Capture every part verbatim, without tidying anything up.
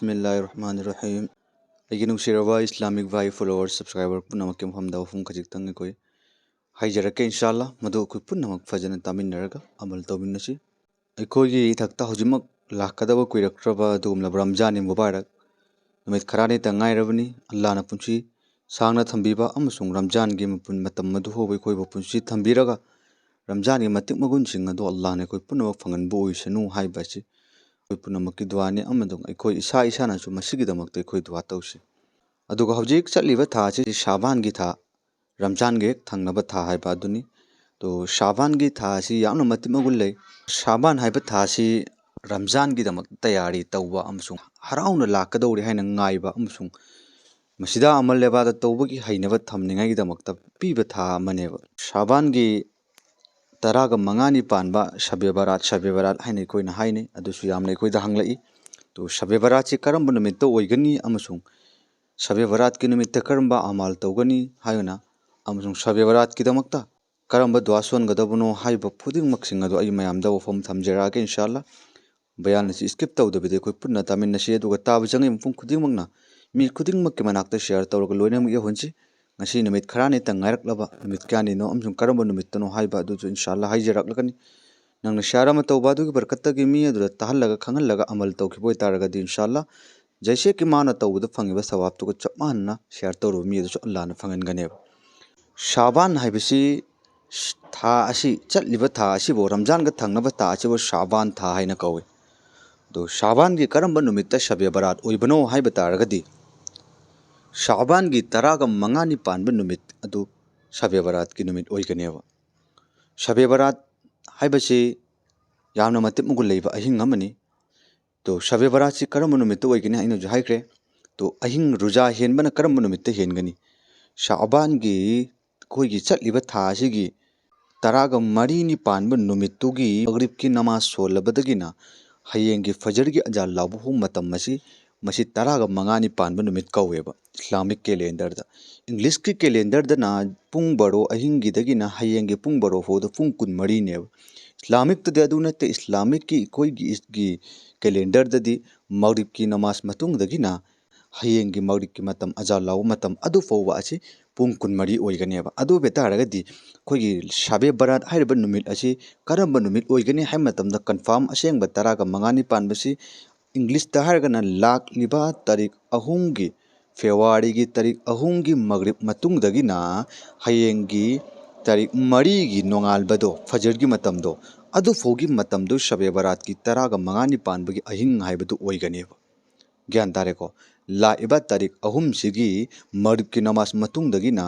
ꯕꯤꯁꯃꯤꯜꯂꯥꯍꯤꯔ ꯔꯍꯃꯥꯅꯤꯔ ꯔꯍꯤꯝ꯫ ꯑꯩꯒꯤ ꯅꯨꯡꯁꯤꯔꯕ ꯏꯁꯂꯥꯃꯤꯛ ꯚꯥꯏ follower subscriber ꯄꯨꯝꯅꯃꯛꯀꯤ ꯃꯐꯝꯗ ꯋꯥꯐꯝ ꯈꯖꯤꯛꯇꯪ ꯑꯩꯈꯣꯏ ꯍꯥꯏꯖꯔꯛꯀꯦ, ꯏꯟꯁꯥ ꯑꯜꯂꯥ꯫ ꯃꯗꯨ ꯑꯩꯈꯣꯏ ꯄꯨꯝꯅꯃꯛ ꯐꯖꯅ ꯇꯥꯃꯤꯟꯅꯔꯒ ꯑꯃꯜ ꯇꯧꯃꯤꯟꯅꯁꯤ꯫ ꯑꯩꯈꯣꯏꯒꯤ ꯏꯊꯛꯇ ꯍꯧꯖꯤꯛꯃꯛ ꯂꯥꯛꯀꯗꯕ ꯀꯨꯏꯔꯛꯇ꯭ꯔꯕ ꯑꯗꯨꯒꯨꯝꯂꯕ ꯔꯝꯖꯥꯟ ꯏꯗ ꯃꯨꯕꯥꯔꯛ ꯅꯨꯃꯤꯠ ꯈꯔꯅꯤꯇ ꯉꯥꯏꯔꯕꯅꯤ꯫ ꯑꯜꯂꯥꯅ ꯄꯨꯟꯁꯤ ꯁꯥꯡꯅ ꯊꯝꯕꯤꯕ ꯑꯃꯁꯨꯡ ꯔꯝꯖꯥꯟꯒꯤ ꯃꯄꯨꯟ ꯃꯇꯝ ꯑꯗꯨ ꯐꯥꯎꯕ ꯑꯩꯈꯣꯏꯕꯨ ꯄꯨꯟꯁꯤ ꯊꯝꯕꯤꯔꯒ ꯔꯝꯖꯥꯟꯒꯤ ꯃꯇꯤꯛ ꯃꯒꯨꯟꯁꯤꯡ ꯑꯗꯨ ꯑꯜꯂꯥꯅ ꯑꯩꯈꯣꯏ ꯄꯨꯝꯅꯃꯛ ꯐꯪꯍꯟꯕ ꯑꯣꯏꯁꯅꯨ ꯍꯥꯏꯕ ꯑꯁꯤ ꯑꯩꯈꯣꯏ ꯄꯨꯝꯅꯃꯛꯀꯤ ꯗꯨꯋꯥꯅꯤ꯫ ꯑꯃꯁꯨꯡ ꯑꯩꯈꯣꯏ ꯏꯁꯥ ꯏꯁꯥꯅꯁꯨ ꯃꯁꯤꯒꯤꯗꯃꯛꯇ ꯑꯩꯈꯣꯏ ꯗꯨꯋꯥ ꯇꯧꯁꯤ꯫ ꯑꯗꯨꯒ ꯍꯧꯖꯤꯛ ꯆꯠꯂꯤꯕ ꯊꯥ ꯑꯁꯤ ꯁꯥꯕꯥꯟꯒꯤ ꯊꯥ, ꯔꯝꯖꯥꯟꯒ ꯍꯦꯛ ꯊꯪꯅꯕ ꯊꯥ ꯍꯥꯏꯕ ꯑꯗꯨꯅꯤ꯫ ꯑꯗꯣ ꯁꯥꯕꯥꯟꯒꯤ ꯊꯥ ꯑꯁꯤ ꯌꯥꯝꯅ ꯃꯇꯤꯛ ꯃꯒꯨꯟ ꯂꯩ꯫ ꯁꯥꯕꯥꯟ ꯍꯥꯏꯕ ꯊꯥ ꯑꯁꯤ ꯔꯝꯖꯥꯟꯒꯤꯗꯃꯛ ꯇꯌꯥꯔꯤ ꯇꯧꯕ ꯑꯃꯁꯨꯡ ꯍꯔꯥꯎꯅ ꯂꯥꯛꯀꯗꯧꯔꯦ ꯍꯥꯏꯅ ꯉꯥꯏꯕ ꯑꯃꯁꯨꯡ ꯃꯁꯤꯗ ꯑꯃꯜ ꯏꯕꯥꯗꯠ ꯇꯧꯕꯒꯤ ꯍꯩꯅꯕ ꯊꯝꯅꯤꯡꯉꯥꯏꯒꯤꯗꯃꯛꯇ ꯄꯤꯕ ꯊꯥ ꯑꯃꯅꯦꯕ꯫ ꯁꯥꯕꯥꯟꯒꯤ ꯇꯔꯥꯒ ꯃꯉꯥꯅꯤ ꯄꯥꯟꯕ ꯁꯕꯦ ꯕꯔꯥꯠ, ꯁꯕꯦ ꯕꯔꯥꯠ ꯍꯥꯏꯅ ꯑꯩꯈꯣꯏꯅ ꯍꯥꯏꯅꯩ꯫ ꯑꯗꯨꯁꯨ ꯌꯥꯝꯅ ꯑꯩꯈꯣꯏꯗ ꯍꯪꯂꯛꯏ꯫ ꯑꯗꯨ ꯁꯕꯦ ꯕꯔꯥꯠꯁꯤ ꯀꯔꯝꯕ ꯅꯨꯃꯤꯠꯇ ꯑꯣꯏꯒꯅꯤ ꯑꯃꯁꯨꯡ ꯁꯕꯦ ꯕꯔꯥꯠꯀꯤ ꯅꯨꯃꯤꯠꯇ ꯀꯔꯝꯕ ꯑꯃꯥꯜ ꯇꯧꯒꯅꯤ ꯍꯥꯏꯅ ꯑꯃꯁꯨꯡ ꯁꯕꯦ ꯕꯔꯥꯠꯀꯤꯗꯃꯛꯇ ꯀꯔꯝꯕ ꯗꯨꯋꯥ ꯁꯣꯟꯒꯗꯕꯅꯣ ꯍꯥꯏꯕ ꯈꯨꯗꯤꯡꯃꯛꯁꯤꯡ ꯑꯗꯨ ꯑꯩ ꯃꯌꯥꯝꯗ ꯋꯥꯐꯝ ꯊꯝꯖꯔꯛꯑꯒꯦ, ꯏꯟꯁꯥ ꯑꯜꯂꯥ꯫ ꯕꯌꯥꯟ ꯑꯁꯤ skip ꯇꯧꯗꯕꯤꯗ ꯑꯩꯈꯣꯏ ꯄꯨꯟꯅ ꯇꯥꯃꯤꯟꯅꯁꯤ, ꯑꯗꯨꯒ ꯇꯥꯕ ꯆꯪꯉꯤꯕ ꯃꯤꯄꯨꯝ ꯈꯨꯗꯤꯡꯃꯛꯅ ꯃꯤ ꯈꯨꯗꯤꯡꯃꯛꯀꯤ ꯃꯅꯥꯛꯇ share ꯇꯧꯔꯒ ꯂꯣꯏꯅꯃꯛ ꯌꯧꯍꯟꯁꯤ꯫ ꯉꯁꯤ ꯅꯨꯃꯤꯠ ꯈꯔꯅꯤꯇꯪ ꯉꯥꯏꯔꯛꯂꯕ ꯅꯨꯃꯤꯠ ꯀꯌꯥꯅꯤꯅꯣ ꯑꯃꯁꯨꯡ ꯀꯔꯝꯕ ꯅꯨꯃꯤꯠꯇꯅꯣ ꯍꯥꯏꯕ ꯑꯗꯨꯁꯨ ꯏꯟꯁꯥ ꯑꯜꯂꯥ ꯍꯥꯏꯖꯔꯛꯂꯒꯅꯤ꯫ ꯅꯪꯅ share ꯑꯃ ꯇꯧꯕ ꯑꯗꯨꯒꯤ ꯕꯔꯀꯠꯇꯒꯤ ꯃꯤ ꯑꯗꯨꯗ ꯇꯥꯍꯜꯂꯒ ꯈꯪꯍꯜꯂꯒ ꯑꯃꯜ ꯇꯧꯈꯤꯕ ꯑꯣꯏꯇꯥꯔꯒꯗꯤ ꯏꯟꯁꯥ ꯑꯜꯂꯥ ꯖꯩꯁꯦ ꯀꯤ ꯃꯥꯅ ꯇꯧꯕꯗ ꯐꯪꯉꯤꯕ ꯁꯋꯥꯕꯇꯨꯒ ꯆꯞ ꯃꯥꯟꯅꯅ share ꯇꯧꯔꯨꯕ ꯃꯤ ꯑꯗꯨꯁꯨ ꯑꯜꯂꯥꯅ ꯐꯪꯍꯟꯒꯅꯦꯕ꯫ ꯁꯥꯕꯥꯟ ꯍꯥꯏꯕꯁꯤ ꯊꯥ ꯑꯁꯤ, ꯆꯠꯂꯤꯕ ꯊꯥ ꯑꯁꯤꯕꯨ, ꯔꯝꯖꯥꯟꯒ ꯊꯪꯅꯕ ꯊꯥ ꯑꯁꯤꯕꯨ ꯁꯥꯕꯥꯟ ꯊꯥ ꯍꯥꯏꯅ ꯀꯧꯏ꯫ ꯑꯗꯣ ꯁꯥꯕꯥꯟꯒꯤ ꯀꯔꯝꯕ ꯅꯨꯃꯤꯠꯇ ꯁꯕꯦ ꯕꯔꯥꯠ ꯑꯣꯏꯕꯅꯣ ꯍꯥꯏꯕ ꯇꯥꯔꯒꯗꯤ, ꯁꯥꯕꯥꯟꯒꯤ ꯇꯔꯥꯒ ꯃꯉꯥꯅꯤ ꯄꯥꯟꯕ ꯅꯨꯃꯤꯠ ꯑꯗꯨ ꯁꯕꯦ ꯕꯔꯥꯠꯀꯤ ꯅꯨꯃꯤꯠ ꯑꯣꯏꯒꯅꯦꯕ꯫ ꯁꯕꯦ ꯕꯔꯥꯠ ꯍꯥꯏꯕꯁꯤ ꯌꯥꯝꯅ ꯃꯇꯤꯛ ꯃꯒꯨꯟ ꯂꯩꯕ ꯑꯍꯤꯡ ꯑꯃꯅꯤ꯫ ꯑꯗꯣ ꯁꯕꯦ ꯕꯔꯥꯠꯁꯤ ꯀꯔꯝꯕ ꯅꯨꯃꯤꯠꯇ ꯑꯣꯏꯒꯅꯤ? ꯑꯩꯅꯁꯨ ꯍꯥꯏꯈ꯭ꯔꯦ꯫ ꯑꯗꯣ ꯑꯍꯤꯡ ꯔꯨꯖꯥ ꯍꯦꯟꯕꯅ ꯀꯔꯝꯕ ꯅꯨꯃꯤꯠꯇ ꯍꯦꯟꯒꯅꯤ? ꯁꯥꯕꯥꯟꯒꯤ, ꯑꯩꯈꯣꯏꯒꯤ ꯆꯠꯂꯤꯕ ꯊꯥ ꯑꯁꯤꯒꯤ ꯇꯔꯥꯒ ꯃꯔꯤꯅꯤ ꯄꯥꯟꯕ ꯅꯨꯃꯤꯠꯇꯨꯒꯤ ꯃꯒ꯭ꯔꯤꯕꯀꯤ ꯅꯃꯥꯖ ꯁꯣꯜꯂꯕꯗꯒꯤꯅ ꯍꯌꯦꯡꯒꯤ ꯐꯖꯔꯒꯤ ꯑꯖꯥꯟ ꯂꯥꯎꯕ ꯐꯥꯎ ꯃꯇꯝ ꯑꯁꯤ, ꯃꯁꯤ ꯇꯔꯥꯒ ꯃꯉꯥꯅꯤ ꯄꯥꯟꯕ ꯅꯨꯃꯤꯠ ꯀꯧꯋꯦꯕ ꯏꯁꯂꯥꯃꯤꯛ ꯀꯦꯂꯦꯟꯗꯔꯗ꯫ ꯏꯪꯂꯤꯁꯀꯤ ꯀꯦꯂꯦꯟꯗꯔꯗꯅ ꯄꯨꯡ ꯕꯥꯔꯣ ꯑꯍꯤꯡꯒꯤꯗꯒꯤꯅ ꯍꯌꯦꯡꯒꯤ ꯄꯨꯡ ꯕꯥꯔꯣ ꯐꯥꯎꯗ ꯄꯨꯡ ꯀꯨꯟꯃꯔꯤꯅꯦꯕ꯫ ꯏꯁꯂꯥꯃꯤꯛꯇꯗꯤ ꯑꯗꯨ ꯅꯠꯇꯦ꯫ ꯏꯁꯂꯥꯃꯤꯛꯀꯤ ꯑꯩꯈꯣꯏꯒꯤ ꯏꯁꯒꯤ ꯀꯦꯂꯦꯟꯗꯔꯗꯗꯤ ꯃꯒ꯭ꯔꯤꯕꯀꯤ ꯅꯃꯥꯖ ꯃꯇꯨꯡꯗꯒꯤꯅ ꯍꯌꯦꯡꯒꯤ ꯃꯒ꯭ꯔꯤꯕꯀꯤ ꯃꯇꯝ, ꯑꯖꯥꯟ ꯂꯥꯎꯕ ꯃꯇꯝ, ꯑꯗꯨ ꯐꯥꯎꯕ ꯑꯁꯤ ꯄꯨꯡ ꯀꯨꯟꯃꯔꯤ ꯑꯣꯏꯒꯅꯦꯕ꯫ ꯑꯗꯨ ꯑꯣꯏꯕ ꯇꯥꯔꯒꯗꯤ ꯑꯩꯈꯣꯏꯒꯤ ꯁꯕꯦ ꯕꯔꯥꯠ ꯍꯥꯏꯔꯤꯕ ꯅꯨꯃꯤꯠ ꯑꯁꯤ ꯀꯔꯝꯕ ꯅꯨꯃꯤꯠ ꯑꯣꯏꯒꯅꯤ ꯍꯥꯏꯕ ꯃꯇꯝꯗ, ꯀꯟꯐꯥꯔꯝ ꯑꯁꯦꯡꯕ ꯇꯔꯥꯒ ꯃꯉꯥꯅꯤ ꯄꯥꯟꯕꯁꯤ ꯏꯪꯂꯤꯁꯇ ꯍꯥꯏꯔꯒꯅ ꯂꯥꯛꯂꯤꯕ ꯇꯥꯔꯤꯛ ꯑꯍꯨꯝꯒꯤ, ꯐꯦꯕ꯭ꯔꯨꯋꯥꯔꯤꯒꯤ ꯇꯥꯔꯤꯛ ꯑꯍꯨꯝꯒꯤ ꯃꯒ꯭ꯔꯤꯕ ꯃꯇꯨꯡꯗꯒꯤꯅ ꯍꯌꯦꯡꯒꯤ ꯇꯥꯔꯤꯛ ꯃꯔꯤꯒꯤ ꯅꯣꯡꯉꯥꯟꯕꯗꯣ, ꯐꯖꯔꯒꯤ ꯃꯇꯝꯗꯣ, ꯑꯗꯨꯐꯥꯎꯒꯤ ꯃꯇꯝꯗꯨ ꯁꯕꯦ ꯕꯔꯥꯠꯀꯤ ꯇꯔꯥꯒ ꯃꯉꯥꯅꯤ ꯄꯥꯟꯕꯒꯤ ꯑꯍꯤꯡ ꯍꯥꯏꯕꯗꯨ ꯑꯣꯏꯒꯅꯦꯕ꯫ ꯒ꯭ꯌꯥꯟ ꯇꯥꯔꯦꯀꯣ? ꯂꯥꯛꯏꯕ ꯇꯥꯔꯤꯛ ꯑꯍꯨꯝꯁꯤꯒꯤ ꯃꯒ꯭ꯔꯤꯕꯀꯤ ꯅꯃꯥꯖ ꯃꯇꯨꯡꯗꯒꯤꯅ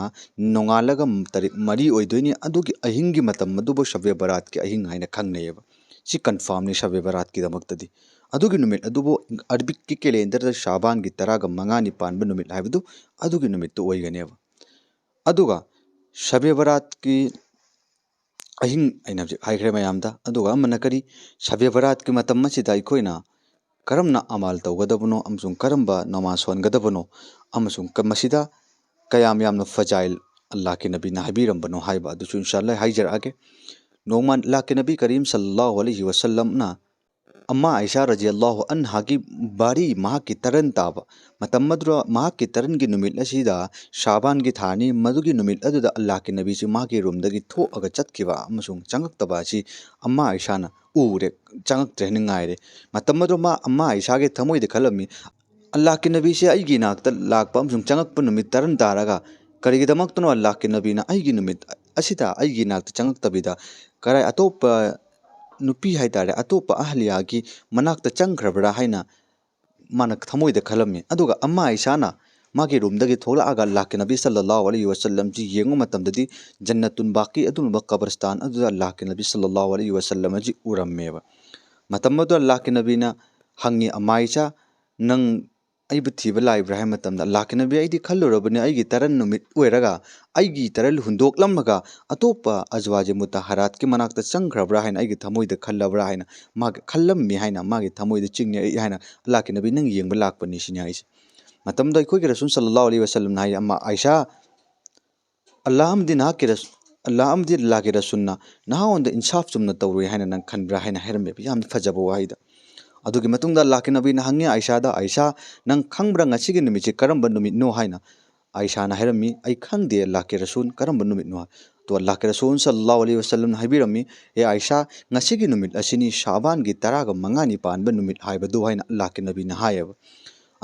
ꯅꯣꯡꯉꯥꯜꯂꯒ ꯇꯥꯔꯤꯛ ꯃꯔꯤ ꯑꯣꯏꯗꯣꯏꯅꯤ꯫ ꯑꯗꯨꯒꯤ ꯑꯍꯤꯡꯒꯤ ꯃꯇꯝ ꯑꯗꯨꯕꯨ ꯁꯕꯦ ꯕꯔꯥꯠꯀꯤ ꯑꯍꯤꯡ ꯍꯥꯏꯅ ꯈꯪꯅꯩꯌꯦꯕ꯫ ꯁꯤ ꯀꯟꯐꯥꯔꯝꯅꯤ ꯁꯕꯦ ꯕꯔꯥꯠꯀꯤꯗꯃꯛꯇꯗꯤ꯫ ꯑꯗꯨꯒꯤ ꯅꯨꯃꯤꯠ ꯑꯗꯨꯕꯨ ꯑꯔꯕꯤꯛꯀꯤ ꯀꯦꯂꯦꯟꯗꯔꯗ ꯁꯥꯕꯥꯟꯒꯤ ꯇꯔꯥꯒ ꯃꯉꯥꯅꯤ ꯄꯥꯟꯕ ꯅꯨꯃꯤꯠ ꯍꯥꯏꯕꯗꯨ ꯑꯗꯨꯒꯤ ꯅꯨꯃꯤꯠꯇꯨ ꯑꯣꯏꯒꯅꯦꯕ꯫ ꯑꯗꯨꯒ ꯁꯕꯦ ꯕꯔꯥꯠꯀꯤ ꯑꯍꯤꯡ ꯑꯩꯅ ꯍꯧꯖꯤꯛ ꯍꯥꯏꯈ꯭ꯔꯦ ꯃꯌꯥꯝꯗ꯫ ꯑꯗꯨꯒ ꯑꯃꯅ ꯀꯔꯤ? ꯁꯕꯦ ꯕꯔꯥꯠꯀꯤ ꯃꯇꯝ ꯑꯁꯤꯗ ꯑꯩꯈꯣꯏꯅ ꯀꯔꯝꯅ ꯑꯃꯥꯜ ꯇꯧꯒꯗꯕꯅꯣ ꯑꯃꯁꯨꯡ ꯀꯔꯝꯕ ꯅꯃꯥꯖ ꯁꯣꯟꯒꯗꯕꯅꯣ ꯑꯃꯁꯨꯡ ꯀ-, ꯃꯁꯤꯗ ꯀꯌꯥꯝ ꯌꯥꯝꯅ ꯐꯖꯥꯏꯜ ꯑꯜꯂꯥꯍꯀꯤ ꯅꯕꯤꯅ ꯍꯥꯏꯕꯤꯔꯝꯕꯅꯣ ꯍꯥꯏꯕ ꯑꯗꯨꯁꯨ ꯏꯟꯁꯥ ꯑꯜꯂꯥꯍ ꯍꯥꯏꯖꯔꯛꯑꯒꯦ꯫ ꯅꯣꯡꯃ ꯑꯜꯂꯥꯍꯀꯤ ꯅꯕꯤ ꯀꯔꯤꯝ ꯁꯜꯂꯜꯂꯥꯍꯨ ꯑꯂꯩꯍꯤ ꯋꯁꯜꯂꯝꯅ ꯑꯝꯃꯥ ꯑꯥꯏꯁꯥ ꯔꯖꯤꯌꯜꯂꯥꯍꯨ ꯑꯟꯍꯥꯒꯤ ꯕꯥꯔꯤ, ꯃꯍꯥꯛꯀꯤ ꯇꯔꯟ ꯇꯥꯕ ꯃꯇꯝ ꯑꯗꯨꯗ, ꯃꯍꯥꯛꯀꯤ ꯇꯔꯟꯒꯤ ꯅꯨꯃꯤꯠ ꯑꯁꯤꯗ ꯁꯥꯕꯥꯟꯒꯤ ꯊꯥꯅꯤ, ꯃꯗꯨꯒꯤ ꯅꯨꯃꯤꯠ ꯑꯗꯨꯗ ꯑꯜꯂꯥꯍꯀꯤ ꯅꯕꯤꯁꯤ ꯃꯥꯒꯤ ꯔꯨꯝꯗꯒꯤ ꯊꯣꯛꯑꯒ ꯆꯠꯈꯤꯕ ꯑꯃꯁꯨꯡ ꯆꯪꯉꯛꯇꯕ ꯑꯁꯤ ꯑꯝꯃꯥ ꯑꯥꯏꯁꯥꯅ ꯎꯔꯦ, ꯆꯪꯉꯛꯇ꯭ꯔꯦ ꯍꯥꯏꯅ ꯉꯥꯏꯔꯦ꯫ ꯃꯇꯝ ꯑꯗꯨꯗ ꯃꯥ, ꯑꯝꯃꯥ ꯑꯥꯏꯁꯥꯒꯤ ꯊꯃꯣꯏꯗ ꯈꯜꯂꯝꯃꯤ, "ꯑꯜꯂꯥꯍꯀꯤ ꯅꯕꯤꯁꯦ ꯑꯩꯒꯤ ꯏꯅꯥꯛꯇ ꯂꯥꯛꯄ ꯑꯃꯁꯨꯡ ꯆꯪꯉꯛꯄ ꯅꯨꯃꯤꯠ ꯇꯔꯟ ꯇꯥꯔꯒ ꯀꯔꯤꯒꯤꯗꯃꯛꯇꯅꯣ ꯑꯜꯂꯥꯍꯀꯤ ꯅꯕꯤꯅ ꯑꯩꯒꯤ ꯅꯨꯃꯤꯠ ꯑꯁꯤꯗ ꯑꯩꯒꯤ ꯏꯅꯥꯛꯇ ꯆꯪꯉꯛꯇꯕꯤꯗ ꯀꯔꯥꯏ ꯑꯇꯣꯞꯄ ꯅꯨꯄꯤ ꯍꯥꯏ ꯇꯥꯔꯦ, ꯑꯇꯣꯞꯄ ꯑꯍꯂꯤꯌꯥꯒꯤ ꯃꯅꯥꯛꯇ ꯆꯪꯈ꯭ꯔꯕ꯭ꯔꯥ?" ꯍꯥꯏꯅ ꯃꯥꯅ ꯊꯃꯣꯏꯗ ꯈꯜꯂꯝꯃꯤ꯫ ꯑꯗꯨꯒ ꯑꯝꯃꯥ ꯑꯥꯏꯁꯥꯅ ꯃꯥꯒꯤ ꯔꯨꯝꯗꯒꯤ ꯊꯣꯛꯂꯛꯑꯒ ꯑꯜꯂꯥꯍꯀꯤ ꯅꯕꯤ ꯁꯜꯂꯜꯂꯥꯍꯨ ꯑꯂꯩꯍꯤ ꯋꯁꯜꯂꯝꯁꯤ ꯌꯦꯡꯕ ꯃꯇꯝꯗꯗꯤ ꯖꯟꯅꯇꯨꯟ ꯕꯥꯀꯤ ꯑꯗꯨꯒꯨꯝꯕ ꯀꯕꯔꯁꯇꯥꯟ ꯑꯗꯨꯗ ꯑꯜꯂꯥꯍꯀꯤ ꯅꯕꯤ ꯁꯜꯂꯜꯂꯥꯍꯨ ꯑꯂꯩꯍꯤ ꯋꯁꯜꯂꯝ ꯑꯁꯤ ꯎꯔꯝꯃꯦꯕ꯫ ꯃꯇꯝ ꯑꯗꯨꯗ ꯑꯜꯂꯥꯍꯀꯤ ꯅꯕꯤꯅ ꯍꯪꯉꯤ, "ꯑꯝꯃꯥ ꯑꯥꯏꯁꯥ, ꯅꯪ ꯑꯩꯕꯨ ꯊꯤꯕ ꯂꯥꯛꯏꯕ꯭ꯔꯥ?" ꯍꯥꯏꯕ ꯃꯇꯝꯗ ꯑꯜꯂꯥꯍꯀꯤ ꯅꯕꯤ, "ꯑꯩꯗꯤ ꯈꯜꯂꯨꯔꯕꯅꯤ ꯑꯩꯒꯤ ꯇꯔꯟ ꯅꯨꯃꯤꯠ ꯑꯣꯏꯔꯒ ꯑꯩꯒꯤ ꯇꯔꯟ ꯍꯨꯟꯗꯣꯛꯂꯝꯃꯒ ꯑꯇꯣꯞꯄ ꯑꯖꯋꯥꯖꯦ ꯃꯨꯇꯍꯔꯥꯠꯀꯤ ꯃꯅꯥꯛꯇ ꯆꯪꯈ꯭ꯔꯕ꯭ꯔꯥ ꯍꯥꯏꯅ ꯑꯩꯒꯤ ꯊꯃꯣꯏꯗ ꯈꯜꯂꯕ꯭ꯔꯥ ꯍꯥꯏꯅ ꯃꯥꯒꯤ ꯈꯜꯂꯝꯃꯤ ꯍꯥꯏꯅ ꯃꯥꯒꯤ ꯊꯃꯣꯏꯗ ꯆꯤꯡꯅꯔꯛꯏ ꯍꯥꯏꯅ ꯑꯜꯂꯥꯍꯀꯤ ꯅꯕꯤ ꯅꯪ ꯌꯦꯡꯕ ꯂꯥꯛꯄꯅꯤ" ꯁꯤꯅꯤ ꯍꯥꯏꯁꯦ꯫ ꯃꯇꯝꯗ ꯑꯩꯈꯣꯏꯒꯤ ꯔꯁꯨꯜ ꯁꯜꯂꯜꯂꯥꯍꯨ ꯑꯂꯩꯍꯤ ꯋꯁꯜꯂꯝꯅ ꯍꯥꯏ, "ꯑꯝꯃꯥ ꯑꯥꯏꯁꯥ, ꯑꯜꯂꯥꯍ ꯑꯃꯗꯤ ꯅꯍꯥꯛꯀꯤ ꯔꯁ-, ꯑꯜꯂꯥꯍ ꯑꯃꯗꯤ ꯑꯜꯂꯥꯍꯒꯤ ꯔꯁꯨꯜꯅ ꯅꯍꯥꯔꯣꯟꯗ ꯏꯟꯁꯥꯐ ꯆꯨꯝꯅ ꯇꯧꯔꯣꯏ ꯍꯥꯏꯅ ꯅꯪ ꯈꯟꯕ꯭ꯔꯥ ꯍꯥꯏꯅ ꯍꯥꯏꯔꯝꯃꯦꯕ, ꯌꯥꯝꯅ ꯐꯖꯕ ꯋꯥꯍꯩꯗ꯫ ꯑꯗꯨꯒꯤ ꯃꯇꯨꯡꯗ ꯑꯜꯂꯥꯍꯒꯤ ꯅꯕꯤꯅ ꯍꯪꯉꯤ ꯑꯥꯏꯁꯥꯗ, "ꯑꯥꯏꯁꯥ, ꯅꯪ ꯈꯪꯕ꯭ꯔꯥ ꯉꯁꯤꯒꯤ ꯅꯨꯃꯤꯠꯁꯤ ꯀꯔꯝꯕ ꯅꯨꯃꯤꯠꯅꯣ?" ꯍꯥꯏꯅ꯫ ꯑꯥꯏꯁꯥꯅ ꯍꯥꯏꯔꯝꯃꯤ, "ꯑꯩ ꯈꯪꯗꯦ ꯑꯜꯂꯥꯍꯒꯤ ꯔꯁꯨꯜ, ꯀꯔꯝꯕ ꯅꯨꯃꯤꯠꯅꯣ?" ꯍꯥꯏ꯫ ꯑꯗꯣ ꯑꯜꯂꯥꯍꯒꯤ ꯔꯁꯨꯜ ꯁꯜꯂꯜꯂꯥꯍꯨ ꯑꯂꯩꯍꯤ ꯋꯁꯜꯂꯝꯅ ꯍꯥꯏꯕꯤꯔꯝꯃꯤ, "ꯑꯦ ꯑꯥꯏꯁꯥ, ꯉꯁꯤꯒꯤ ꯅꯨꯃꯤꯠ ꯑꯁꯤꯅꯤ ꯁꯥꯕꯥꯟꯒꯤ ꯇꯔꯥꯒ ꯃꯉꯥꯅꯤ ꯄꯥꯟꯕ ꯅꯨꯃꯤꯠ ꯍꯥꯏꯕꯗꯨ" ꯍꯥꯏꯅ ꯑꯜꯂꯥꯍꯒꯤ ꯅꯕꯤꯅ ꯍꯥꯏꯌꯦꯕ꯫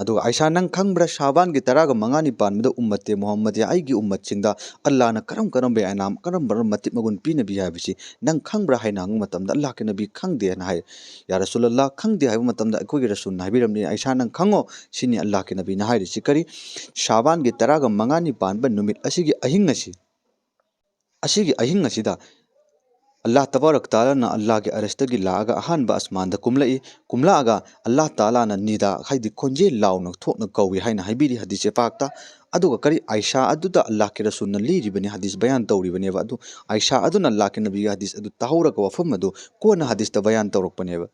ꯑꯗꯨꯒ ꯑꯥꯏꯁꯥ, ꯅꯪ ꯈꯪꯕ꯭ꯔꯥ ꯁꯥꯕꯥꯟꯒꯤ ꯇꯔꯥꯒ ꯃꯉꯥꯅꯤ ꯄꯥꯟꯕꯗ ꯎꯝꯃꯠꯇꯦ ꯃꯨꯍꯝꯃꯗꯤ, ꯑꯩꯒꯤ ꯎꯝꯃꯠꯁꯤꯡꯗ ꯑꯜꯂꯥꯍꯅ ꯀꯔꯝ ꯀꯔꯝꯕ ꯏꯅꯥꯝ, ꯀꯔꯝ ꯀꯔꯝꯕ ꯃꯇꯤꯛ ꯃꯒꯨꯟ ꯄꯤꯅꯕꯤ ꯍꯥꯏꯕꯁꯤ ꯅꯪ ꯈꯪꯕ꯭ꯔꯥ ꯍꯥꯏꯅ ꯍꯪꯕ ꯃꯇꯝꯗ ꯑꯜꯂꯥꯍꯒꯤ ꯅꯕꯤ ꯈꯪꯗꯦ ꯍꯥꯏꯅ ꯍꯥꯏ꯫ "ꯌꯥ ꯔꯁꯨꯂꯜꯂꯥꯍ, ꯈꯪꯗꯦ" ꯍꯥꯏꯕ ꯃꯇꯝꯗ ꯑꯩꯈꯣꯏꯒꯤ ꯔꯁꯨꯜꯅ ꯍꯥꯏꯕꯤꯔꯝꯃꯤ, "ꯑꯥꯏꯁꯥ, ꯅꯪ ꯈꯪꯉꯣ, ꯁꯤꯅꯤ ꯑꯜꯂꯥꯍꯒꯤ ꯅꯕꯤꯅ ꯍꯥꯏꯔꯤꯁꯤ ꯀꯔꯤ? ꯁꯥꯕꯥꯟꯒꯤ ꯇꯔꯥꯒ ꯃꯉꯥꯅꯤ ꯄꯥꯟꯕ ꯅꯨꯃꯤꯠ ꯑꯁꯤꯒꯤ ꯑꯍꯤꯡ ꯑꯁꯤ, ꯑꯁꯤꯒꯤ ꯑꯍꯤꯡ ꯑꯁꯤꯗ ꯑꯜꯂꯥꯍ ꯇꯕꯥꯔꯛ ꯇꯥꯂꯥꯅ ꯑꯜꯂꯥꯍꯒꯤ ꯑꯔꯁꯇꯒꯤ ꯂꯥꯛꯑꯒ ꯑꯍꯥꯟꯕ ꯑꯁꯃꯥꯟꯗ ꯀꯨꯝꯂꯛꯏ꯫ ꯀꯨꯝꯂꯛꯑꯒ ꯑꯜꯂꯥꯍ ꯇꯥꯂꯥꯅ ꯅꯤꯗꯥ, ꯍꯥꯏꯗꯤ ꯈꯣꯟꯖꯦꯜ ꯂꯥꯎꯅ ꯊꯣꯛꯅ ꯀꯧꯏ" ꯍꯥꯏꯅ ꯍꯥꯏꯕꯤꯔꯤ ꯍꯗꯤꯁ ꯄꯥꯛꯇ꯫ ꯑꯗꯨꯒ ꯀꯔꯤ, ꯑꯥꯏꯁꯥ ꯑꯗꯨꯗ ꯑꯜꯂꯥꯍꯒꯤ ꯔꯁꯨꯜꯅ ꯂꯤꯔꯤꯕꯅꯤ, ꯍꯗꯤꯁ ꯕꯌꯥꯟ ꯇꯧꯔꯤꯕꯅꯦꯕ꯫ ꯑꯗꯨ ꯑꯥꯏꯁꯥ ꯑꯗꯨꯅ ꯑꯜꯂꯥꯍꯒꯤ ꯅꯕꯤꯒꯤ ꯍꯗꯤꯁ ꯑꯗꯨ ꯇꯥꯍꯧꯔꯒ ꯋꯥꯐꯝ ꯑꯗꯨ ꯀꯣꯟꯅ ꯍꯗꯤꯁꯇ ꯕꯌꯥꯟ ꯇꯧꯔꯛꯄꯅꯦꯕ꯫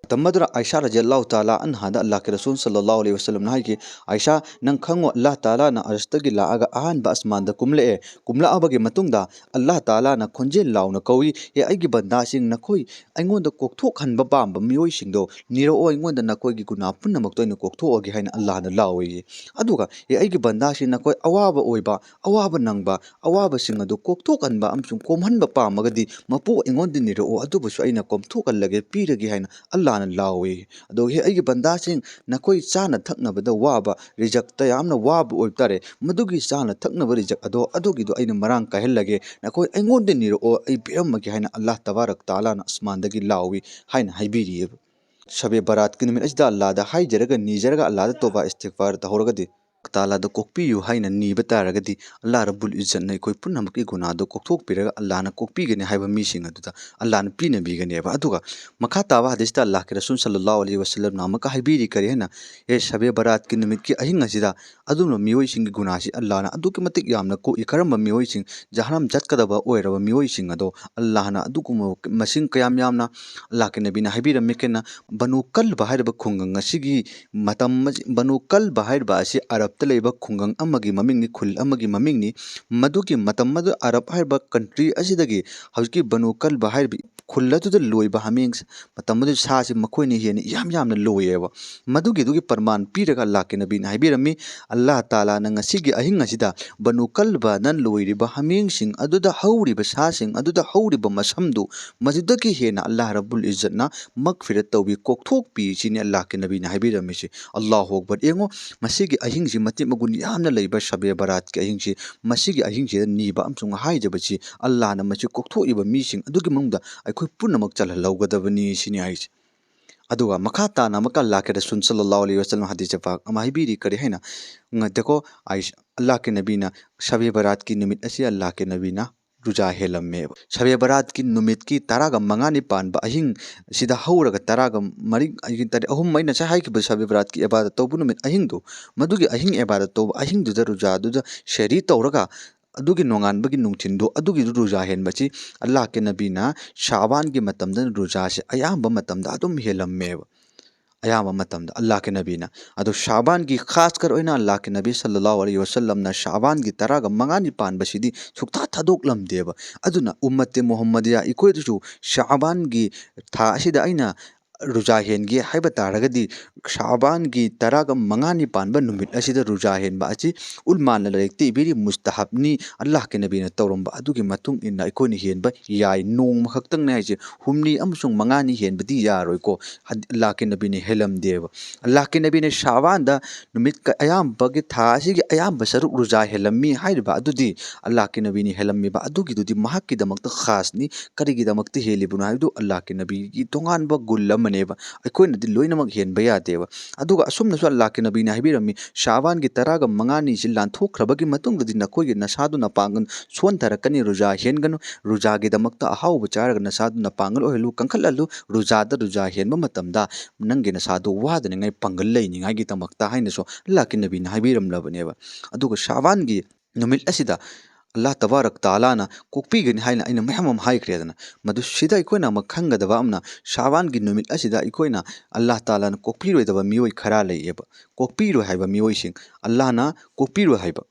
ꯃꯇꯝ ꯑꯗꯨꯗ ꯑꯥꯏꯁꯥ ꯔꯖꯤꯌꯜꯂꯥꯍꯨ ꯇꯥꯂꯥ ꯑꯟꯍꯥꯗ ꯑꯜꯂꯥꯍꯒꯤ ꯔꯁꯨꯜ ꯁꯜꯂꯜꯂꯥꯍꯨ ꯑꯂꯩꯍꯤ ꯋꯁꯜꯂꯝꯅ ꯍꯥꯏꯈꯤ, "ꯑꯥꯏꯁꯥ, ꯅꯪ ꯈꯪꯉꯣ, ꯑꯜꯂꯥꯍ ꯇꯥꯂꯥꯅ ꯑꯔꯁꯇꯒꯤ ꯂꯥꯛꯑꯒ ꯑꯍꯥꯟꯕ ꯑꯁꯃꯥꯟꯗ ꯀꯨꯝꯂꯛꯑꯦ꯫ ꯀꯨꯝꯂꯛꯑꯕꯒꯤ ꯃꯇꯨꯡꯗ ꯑꯜꯂꯥꯍ ꯇꯥꯂꯥꯅ ꯈꯣꯟꯖꯦꯜ ꯂꯥꯎꯅ ꯀꯧꯏ, 'ꯑꯦ ꯑꯩꯒꯤ ꯕꯟꯗꯥꯁꯤꯡ, ꯅꯈꯣꯏ ꯑꯩꯉꯣꯟꯗ ꯀꯣꯛꯊꯣꯛꯍꯟꯕ ꯄꯥꯝꯕ ꯃꯤꯑꯣꯏꯁꯤꯡꯗꯣ ꯅꯤꯔꯛꯑꯣ, ꯑꯩꯉꯣꯟꯗ ꯅꯈꯣꯏꯒꯤ ꯒꯨꯅꯥ ꯄꯨꯝꯅꯃꯛꯇꯣ ꯑꯩꯅ ꯀꯣꯛꯊꯣꯛꯑꯒꯦ' ꯍꯥꯏꯅ ꯑꯜꯂꯥꯍꯅ ꯂꯥꯎꯏ꯫ ꯑꯗꯨꯒ 'ꯑꯦ ꯑꯩꯒꯤ ꯕꯟꯗꯥꯁꯤꯡ, ꯅꯈꯣꯏ ꯑꯋꯥꯕ ꯑꯣꯏꯕ, ꯑꯋꯥꯕ ꯅꯪꯕ, ꯑꯋꯥꯕꯁꯤꯡ ꯑꯗꯨ ꯀꯣꯛꯊꯣꯛꯍꯟꯕ ꯑꯃꯁꯨꯡ ꯀꯣꯝꯍꯟꯕ ꯄꯥꯝꯃꯒꯗꯤ ꯃꯄꯨ ꯑꯩꯉꯣꯟꯗ ꯅꯤꯔꯛꯑꯣ, ꯑꯗꯨꯕꯨꯁꯨ ꯑꯩꯅ ꯀꯣꯝꯊꯣꯛꯍꯜꯂꯒꯦ, ꯄꯤꯔꯒꯦ' ꯍꯥꯏꯅ ꯑꯜꯂꯥꯍꯅ ꯂꯥꯎꯏ꯫ ꯑꯗꯨꯒ 'ꯑꯦ ꯑꯩꯒꯤ ꯕꯟꯗꯥꯁꯤꯡ, ꯅꯈꯣꯏ ꯆꯥꯅ ꯊꯛꯅꯕꯗ ꯋꯥꯕ, ꯔꯤꯖꯛꯇ ꯌꯥꯝꯅ ꯋꯥꯕ ꯑꯣꯏꯕ ꯇꯥꯔꯦ, ꯃꯗꯨꯒꯤ ꯆꯥꯅ ꯊꯛꯅꯕ ꯔꯤꯖꯛ ꯑꯗꯣ ꯑꯗꯨꯒꯤꯗꯣ ꯑꯩꯅ ꯃꯔꯥꯡ ꯀꯥꯏꯍꯜꯂꯒꯦ, ꯅꯈꯣꯏ ꯑꯩꯉꯣꯟꯗ ꯅꯤꯔꯛꯑꯣ, ꯑꯩ ꯄꯤꯔꯝꯃꯒꯦ' ꯍꯥꯏꯅ ꯑꯜꯂꯥꯍ ꯇꯕꯥꯔꯛ ꯇꯥꯂꯥꯅ ꯑꯁꯃꯥꯟꯗꯒꯤ ꯂꯥꯎꯏ ꯍꯥꯏꯅ ꯍꯥꯏꯕꯤꯔꯤꯑꯕ꯫ ꯁꯕꯦ ꯕꯔꯥꯠꯀꯤ ꯅꯨꯃꯤꯠ ꯑꯁꯤꯗ ꯑꯜꯂꯥꯍꯗ ꯍꯥꯏꯖꯔꯒ, ꯅꯤꯖꯔꯒ, ꯑꯜꯂꯥꯍꯗ ꯇꯣꯕꯥ ꯏꯁꯇꯤꯒꯐꯥꯔ ꯇꯧꯍꯧꯔꯒꯗꯤ, ꯇꯥꯂꯥꯗ ꯀꯣꯛꯄꯤꯌꯨ ꯍꯥꯏꯅ ꯅꯤꯕ ꯇꯥꯔꯒꯗꯤ, ꯑꯜꯂꯥꯍ ꯔꯕꯨꯜ ꯏꯖꯠꯅ ꯑꯩꯈꯣꯏ ꯄꯨꯝꯅꯃꯛꯀꯤ ꯒꯨꯅꯥꯗꯣ ꯀꯣꯛꯊꯣꯛꯄꯤꯔꯒ ꯑꯜꯂꯥꯍꯅ ꯀꯣꯛꯄꯤꯒꯅꯤ ꯍꯥꯏꯕ ꯃꯤꯁꯤꯡ ꯑꯗꯨꯗ ꯑꯜꯂꯥꯍꯅ ꯄꯤꯅꯕꯤꯒꯅꯦꯕ꯫ ꯑꯗꯨꯒ ꯃꯈꯥ ꯇꯥꯕ ꯍꯗꯤꯁꯇ ꯑꯜꯂꯥꯍꯒꯤ ꯔꯁꯨꯜ ꯁꯜꯂꯜꯂꯥꯍꯨ ꯑꯂꯩꯍꯤ ꯋꯁꯜꯂꯝꯅ ꯑꯃꯨꯛꯀ ꯍꯥꯏꯕꯤꯔꯤ ꯀꯔꯤ ꯍꯥꯏꯅ, ꯑꯦ ꯁꯕꯦ ꯕꯔꯥꯠꯀꯤ ꯅꯨꯃꯤꯠꯀꯤ ꯑꯍꯤꯡ ꯑꯁꯤꯗ ꯑꯗꯨꯒꯨꯝꯂꯕ ꯃꯤꯑꯣꯏꯁꯤꯡꯒꯤ ꯒꯨꯅꯥꯁꯤ ꯑꯜꯂꯥꯍꯅ ꯑꯗꯨꯛꯀꯤ ꯃꯇꯤꯛ ꯌꯥꯝꯅ ꯀꯣꯛꯏ꯫ ꯀꯔꯝꯕ ꯃꯤꯑꯣꯏꯁꯤꯡ, ꯖꯍꯟꯅꯝ ꯆꯠꯀꯗꯕ ꯑꯣꯏꯔꯕ ꯃꯤꯑꯣꯏꯁꯤꯡ ꯑꯗꯣ ꯑꯜꯂꯥꯍꯅ ꯑꯗꯨꯒꯨꯝꯕ ꯃꯁꯤꯡ ꯀꯌꯥꯝ ꯌꯥꯝꯅ ꯑꯜꯂꯥꯍꯒꯤ ꯅꯕꯤꯅ ꯍꯥꯏꯕꯤꯔꯝꯃꯤ ꯀꯩꯅ, ꯕꯅꯨ ꯀꯜꯕ ꯍꯥꯏꯔꯤꯕ ꯈꯨꯡꯒꯪ ꯑꯁꯤꯒꯤ ꯃꯇꯝ ꯑꯁꯤ-, ꯕꯅꯨ ꯀꯜꯕ ꯍꯥꯏꯔꯤꯕ ꯑꯁꯤ ꯑꯔꯕ ꯂꯩꯕ ꯈꯨꯡꯒꯪ ꯑꯃꯒꯤ ꯃꯃꯤꯡꯅꯤ, ꯈꯨꯜ ꯑꯃꯒꯤ ꯃꯃꯤꯡꯅꯤ꯫ ꯃꯗꯨꯒꯤ ꯃꯇꯝ ꯑꯗꯨ ꯑꯔꯕ ꯍꯥꯏꯔꯤꯕ country ꯑꯁꯤꯗꯒꯤ ꯍꯧꯖꯤꯛꯀꯤ ꯕꯅꯨ ꯀꯜꯕ ꯍꯥꯏꯔꯤꯕ ꯈꯨꯜ ꯑꯗꯨꯗ ꯂꯣꯏꯕ ꯍꯥꯃꯦꯡ, ꯃꯇꯝ ꯑꯗꯨꯗ ꯁꯥꯁꯤ ꯃꯈꯣꯏꯅ ꯍꯦꯟꯅ ꯏꯌꯥꯝ ꯌꯥꯝꯅ ꯂꯣꯏꯌꯦꯕ꯫ ꯃꯗꯨꯒꯤꯗꯨꯒꯤ ꯄ꯭ꯔꯃꯥꯟ ꯄꯤꯔꯒ ꯑꯜꯂꯥꯍꯀꯤ ꯅꯕꯤꯅ ꯍꯥꯏꯕꯤꯔꯝꯃꯤ, ꯑꯜꯂꯥꯍ ꯇꯥꯂꯥꯅ ꯉꯁꯤꯒꯤ ꯑꯍꯤꯡ ꯑꯁꯤꯗ ꯕꯅꯨ ꯀꯜꯕꯅ ꯂꯣꯏꯔꯤꯕ ꯍꯥꯃꯦꯡꯁꯤꯡ ꯑꯗꯨꯗ ꯍꯧꯔꯤꯕ ꯁꯥꯁꯤꯡ ꯑꯗꯨꯗ ꯍꯧꯔꯤꯕ ꯃꯁꯝꯗꯨ ꯃꯗꯨꯗꯒꯤ ꯍꯦꯟꯅ ꯑꯜꯂꯥꯍ ꯔꯕꯨꯜ ꯏꯖꯠꯅ ꯃꯒꯐꯤꯔꯠ ꯇꯧꯕꯤ, ꯀꯣꯛꯊꯣꯛꯄꯤ ꯁꯤꯅꯤ ꯑꯜꯂꯥꯍꯀꯤ ꯅꯕꯤꯅ ꯍꯥꯏꯕꯤꯔꯝꯃꯤꯁꯤ꯫ ꯑꯜꯂꯥꯍꯨ ꯑꯛꯕꯔ꯫ ꯌꯦꯡꯉꯣ, ꯃꯁꯤꯒꯤ ꯑꯍꯤꯡꯁꯤ ꯃꯇꯤꯛ ꯃꯒꯨꯟ ꯌꯥꯝꯅ ꯂꯩꯕ ꯁꯕꯦ ꯕꯔꯥꯠꯀꯤ ꯑꯍꯤꯡꯁꯤ, ꯃꯁꯤꯒꯤ ꯑꯍꯤꯡꯁꯤꯗ ꯅꯤꯕ ꯑꯃꯁꯨꯡ ꯍꯥꯏꯖꯕꯁꯤ ꯑꯜꯂꯥꯍꯅ ꯃꯁꯤ ꯀꯣꯛꯊꯣꯛꯏꯕ ꯃꯤꯁꯤꯡ ꯑꯗꯨꯒꯤ ꯃꯅꯨꯡꯗ ꯑꯩꯈꯣꯏ ꯄꯨꯝꯅꯃꯛ ꯆꯜꯍꯜꯍꯧꯒꯗꯕꯅꯤ ꯁꯤꯅꯤ ꯍꯥꯏꯁꯦ꯫ ꯑꯗꯨꯒ ꯃꯈꯥ ꯇꯥꯅ ꯑꯃꯨꯛꯀ ꯑꯜꯂꯥꯍꯀꯤ ꯔꯁꯨꯜ ꯁꯜꯂꯜꯂꯥꯍꯨ ꯑꯂꯩꯍꯤ ꯋꯁꯜꯂꯝ ꯍꯗꯤꯁ ꯄꯥꯛ ꯑꯃ ꯍꯥꯏꯕꯤꯔꯤ, ꯀꯔꯤ ꯍꯥꯏꯅ? ꯉꯥꯏꯈꯣꯀꯣ, ꯑꯩ-, ꯑꯜꯂꯥꯍꯀꯤ ꯅꯕꯤꯅ ꯁꯕꯦ ꯕꯔꯥꯠꯀꯤ ꯅꯨꯃꯤꯠ ꯑꯁꯤ ꯑꯜꯂꯥꯍꯀꯤ ꯅꯕꯤꯅ ꯔꯨꯖꯥ ꯍꯦꯜꯂꯝꯃꯦꯕ꯫ ꯁꯕꯦ ꯕꯔꯥꯠꯀꯤ ꯅꯨꯃꯤꯠꯀꯤ ꯇꯔꯥꯒ ꯃꯉꯥꯅꯤ ꯄꯥꯟꯕ ꯑꯍꯤꯡ ꯁꯤꯗ ꯍꯧꯔꯒ ꯇꯔꯥꯒ ꯃꯔꯤ, ꯑꯍꯤꯡ ꯇꯔꯦꯠ, ꯑꯍꯨꯝ ꯑꯩꯅ ꯉꯁꯥꯏ ꯍꯥꯏꯈꯤꯕ ꯁꯕꯦ ꯕꯔꯥꯠꯀꯤ ꯏꯕꯥꯗꯠ ꯇꯧꯕ ꯅꯨꯃꯤꯠ ꯑꯍꯤꯡꯗꯣ, ꯃꯗꯨꯒꯤ ꯑꯍꯤꯡ ꯏꯕꯥꯗꯠ ꯇꯧꯕ ꯑꯍꯤꯡꯗꯨꯗ ꯔꯨꯖꯥꯗꯨꯗ ꯁꯦꯍꯔꯤ ꯇꯧꯔꯒ ꯑꯗꯨꯒꯤ ꯅꯣꯡꯉꯥꯟꯕꯒꯤ ꯅꯨꯡꯊꯤꯟꯗꯣ ꯑꯗꯨꯒꯤꯗꯨ ꯔꯨꯖꯥ ꯍꯦꯟꯕꯁꯤ ꯑꯜꯂꯥꯍꯀꯤ ꯅꯕꯤꯅ ꯁꯥꯕꯥꯟꯒꯤ ꯃꯇꯝꯗ ꯔꯨꯖꯥꯁꯤ ꯑꯌꯥꯝꯕ ꯃꯇꯝꯗ ꯑꯗꯨꯝ ꯍꯦꯜꯂꯝꯃꯦꯕ꯫ ꯑꯌꯥꯝꯕ ꯃꯇꯝꯗ ꯑꯜꯂꯥꯍꯀꯤ ꯅꯕꯤꯅ꯫ ꯑꯗꯣ ꯁꯥꯕꯥꯟꯒꯤ ꯈꯥꯁꯀꯔ ꯑꯣꯏꯅ ꯑꯜꯂꯥꯍꯀꯤ ꯅꯕꯤ ꯁꯜꯂꯜꯂꯥꯍꯨ ꯑꯂꯩꯍꯤ ꯋꯁꯜꯂꯝꯅ ꯁꯥꯕꯥꯟꯒꯤ ꯇꯔꯥꯒ ꯃꯉꯥꯅꯤ ꯄꯥꯟꯕꯁꯤꯗꯤ ꯁꯨꯛꯊꯥ ꯊꯥꯗꯣꯛꯂꯝꯗꯦꯕ꯫ ꯑꯗꯨꯅ ꯎꯝꯃꯠꯇꯦ ꯃꯨꯍꯝꯃꯗꯤꯌꯥ ꯑꯩꯈꯣꯏꯗꯁꯨ ꯁꯥꯕꯥꯟꯒꯤ ꯊꯥ ꯑꯁꯤꯗ ꯑꯩꯅ ꯔꯨꯖꯥ ꯍꯦꯟꯒꯦ ꯍꯥꯏꯕ ꯇꯥꯔꯒꯗꯤ ꯁꯥꯕꯥꯟꯒꯤ ꯇꯔꯥꯒ ꯃꯉꯥꯅꯤ ꯄꯥꯟꯕ ꯅꯨꯃꯤꯠ ꯑꯁꯤꯗ ꯔꯨꯖꯥ ꯍꯦꯟꯕ ꯑꯁꯤ ꯎꯜꯃꯥꯅ ꯂꯥꯏꯔꯤꯛꯇ ꯏꯕꯤꯔꯤ ꯃꯨꯁꯇꯍꯕꯅꯤ, ꯑꯜꯂꯥꯍꯀꯤ ꯅꯕꯤꯅ ꯇꯧꯔꯝꯕ ꯑꯗꯨꯒꯤ ꯃꯇꯨꯡ ꯏꯟꯅ ꯑꯩꯈꯣꯏꯅ ꯍꯦꯟꯕ ꯌꯥꯏ꯫ ꯅꯣꯡꯃ ꯈꯛꯇꯪꯅꯦ ꯍꯥꯏꯁꯦ, ꯍꯨꯝꯅꯤ ꯑꯃꯁꯨꯡ ꯃꯉꯥꯅꯤ ꯍꯦꯟꯕꯗꯤ ꯌꯥꯔꯣꯏꯀꯣ꯫ ꯍꯗ-, ꯑꯜꯂꯥꯍꯀꯤ ꯅꯕꯤꯅ ꯍꯦꯜꯂꯝꯗꯦꯕ꯫ ꯑꯜꯂꯥꯍꯀꯤ ꯅꯕꯤꯅ ꯁꯥꯕꯥꯟꯗ ꯅꯨꯃꯤꯠ ꯀ-, ꯑꯌꯥꯝꯕꯒꯤ ꯊꯥ ꯑꯁꯤꯒꯤ ꯑꯌꯥꯝꯕ ꯁꯔꯨꯛ ꯔꯨꯖꯥ ꯍꯦꯜꯂꯝꯃꯤ ꯍꯥꯏꯔꯤꯕ ꯑꯗꯨꯗꯤ ꯑꯜꯂꯥꯍꯀꯤ ꯅꯕꯤꯅ ꯍꯦꯜꯂꯝꯃꯤꯕ ꯑꯗꯨꯒꯤꯗꯨꯗꯤ ꯃꯍꯥꯛꯀꯤꯗꯃꯛꯇ ꯈꯥꯁꯅꯤ꯫ ꯀꯔꯤꯒꯤꯗꯃꯛꯇ ꯍꯦꯜꯂꯤꯕꯅꯣ ꯍꯥꯏꯕꯗꯨ ꯑꯜꯂꯥꯍꯀꯤ ꯅꯕꯤꯒꯤ ꯇꯣꯉꯥꯟꯕ ꯒꯨꯜ ꯑꯃꯅꯦꯕ꯫ ꯑꯩꯈꯣꯏꯅꯗꯤ ꯂꯣꯏꯅꯃꯛ ꯍꯦꯟꯕ ꯌꯥꯗꯦꯕ꯫ ꯑꯗꯨꯒ ꯑꯁꯨꯝꯅꯁꯨ ꯑꯜꯂꯥꯍꯀꯤ ꯅꯕꯤꯅ ꯍꯥꯏꯕꯤꯔꯝꯃꯤ, ꯁꯥꯕꯥꯟꯒꯤ ꯇꯔꯥꯒ ꯃꯉꯥꯅꯤꯁꯤ ꯂꯥꯟꯊꯣꯛꯈ꯭ꯔꯕꯒꯤ ꯃꯇꯨꯡꯗꯗꯤ ꯅꯈꯣꯏꯒꯤ ꯅꯁꯥꯗꯨ ꯅꯄꯥꯡꯒꯜ ꯁꯣꯟꯊꯔꯛꯀꯅꯤ, ꯔꯨꯖꯥ ꯍꯦꯟꯒꯅꯨ, ꯔꯨꯖꯥꯒꯤꯗꯃꯛꯇ ꯑꯍꯥꯎꯕ ꯆꯥꯔꯒ ꯅꯁꯥꯗꯨ ꯅꯄꯥꯡꯒꯜ ꯑꯣꯏꯍꯜꯂꯨ, ꯀꯟꯈꯠꯍꯜꯂꯨ, ꯔꯨꯖꯥꯗ ꯔꯨꯖꯥ ꯍꯦꯟꯕ ꯃꯇꯝꯗ ꯅꯪꯒꯤ ꯅꯁꯥꯗꯨ ꯋꯥꯗꯅꯤꯡꯉꯥꯏ ꯄꯥꯡꯒꯜ ꯂꯩꯅꯤꯡꯉꯥꯏꯒꯤꯗꯃꯛꯇ ꯍꯥꯏꯅꯁꯨ ꯑꯜꯂꯥꯍꯀꯤ ꯅꯕꯤꯅ ꯍꯥꯏꯕꯤꯔꯝꯂꯕꯅꯦꯕ꯫ ꯑꯗꯨꯒ ꯁꯥꯕꯥꯟꯒꯤ ꯅꯨꯃꯤꯠ ꯑꯁꯤꯗ ꯑꯜꯂꯥꯍ ꯇꯕꯥꯔꯛ ꯇꯥꯂꯥꯅ ꯀꯣꯛꯄꯤꯒꯅꯤ ꯍꯥꯏꯅ ꯑꯩꯅ ꯃꯌꯥꯝ ꯑꯃ ꯍꯥꯏꯈ꯭ꯔꯦꯗꯅ꯫ ꯃꯗꯨ ꯁꯤꯗ ꯑꯩꯈꯣꯏꯅ ꯑꯃ ꯈꯪꯒꯗꯕ ꯑꯃꯅ, ꯁꯥꯕꯥꯟꯒꯤ ꯅꯨꯃꯤꯠ ꯑꯁꯤꯗ ꯑꯩꯈꯣꯏꯅ ꯑꯜꯂꯥꯍ ꯇꯥꯂꯥꯅ ꯀꯣꯛꯄꯤꯔꯣꯏꯗꯕ ꯃꯤꯑꯣꯏ ꯈꯔ ꯂꯩꯌꯦꯕ꯫ ꯀꯣꯛꯄꯤꯔꯣꯏ ꯍꯥꯏꯕ ꯃꯤꯑꯣꯏꯁꯤꯡ, ꯑꯜꯂꯥꯍꯅ ꯀꯣꯛꯄꯤꯔꯣꯏ ꯍꯥꯏꯕ꯫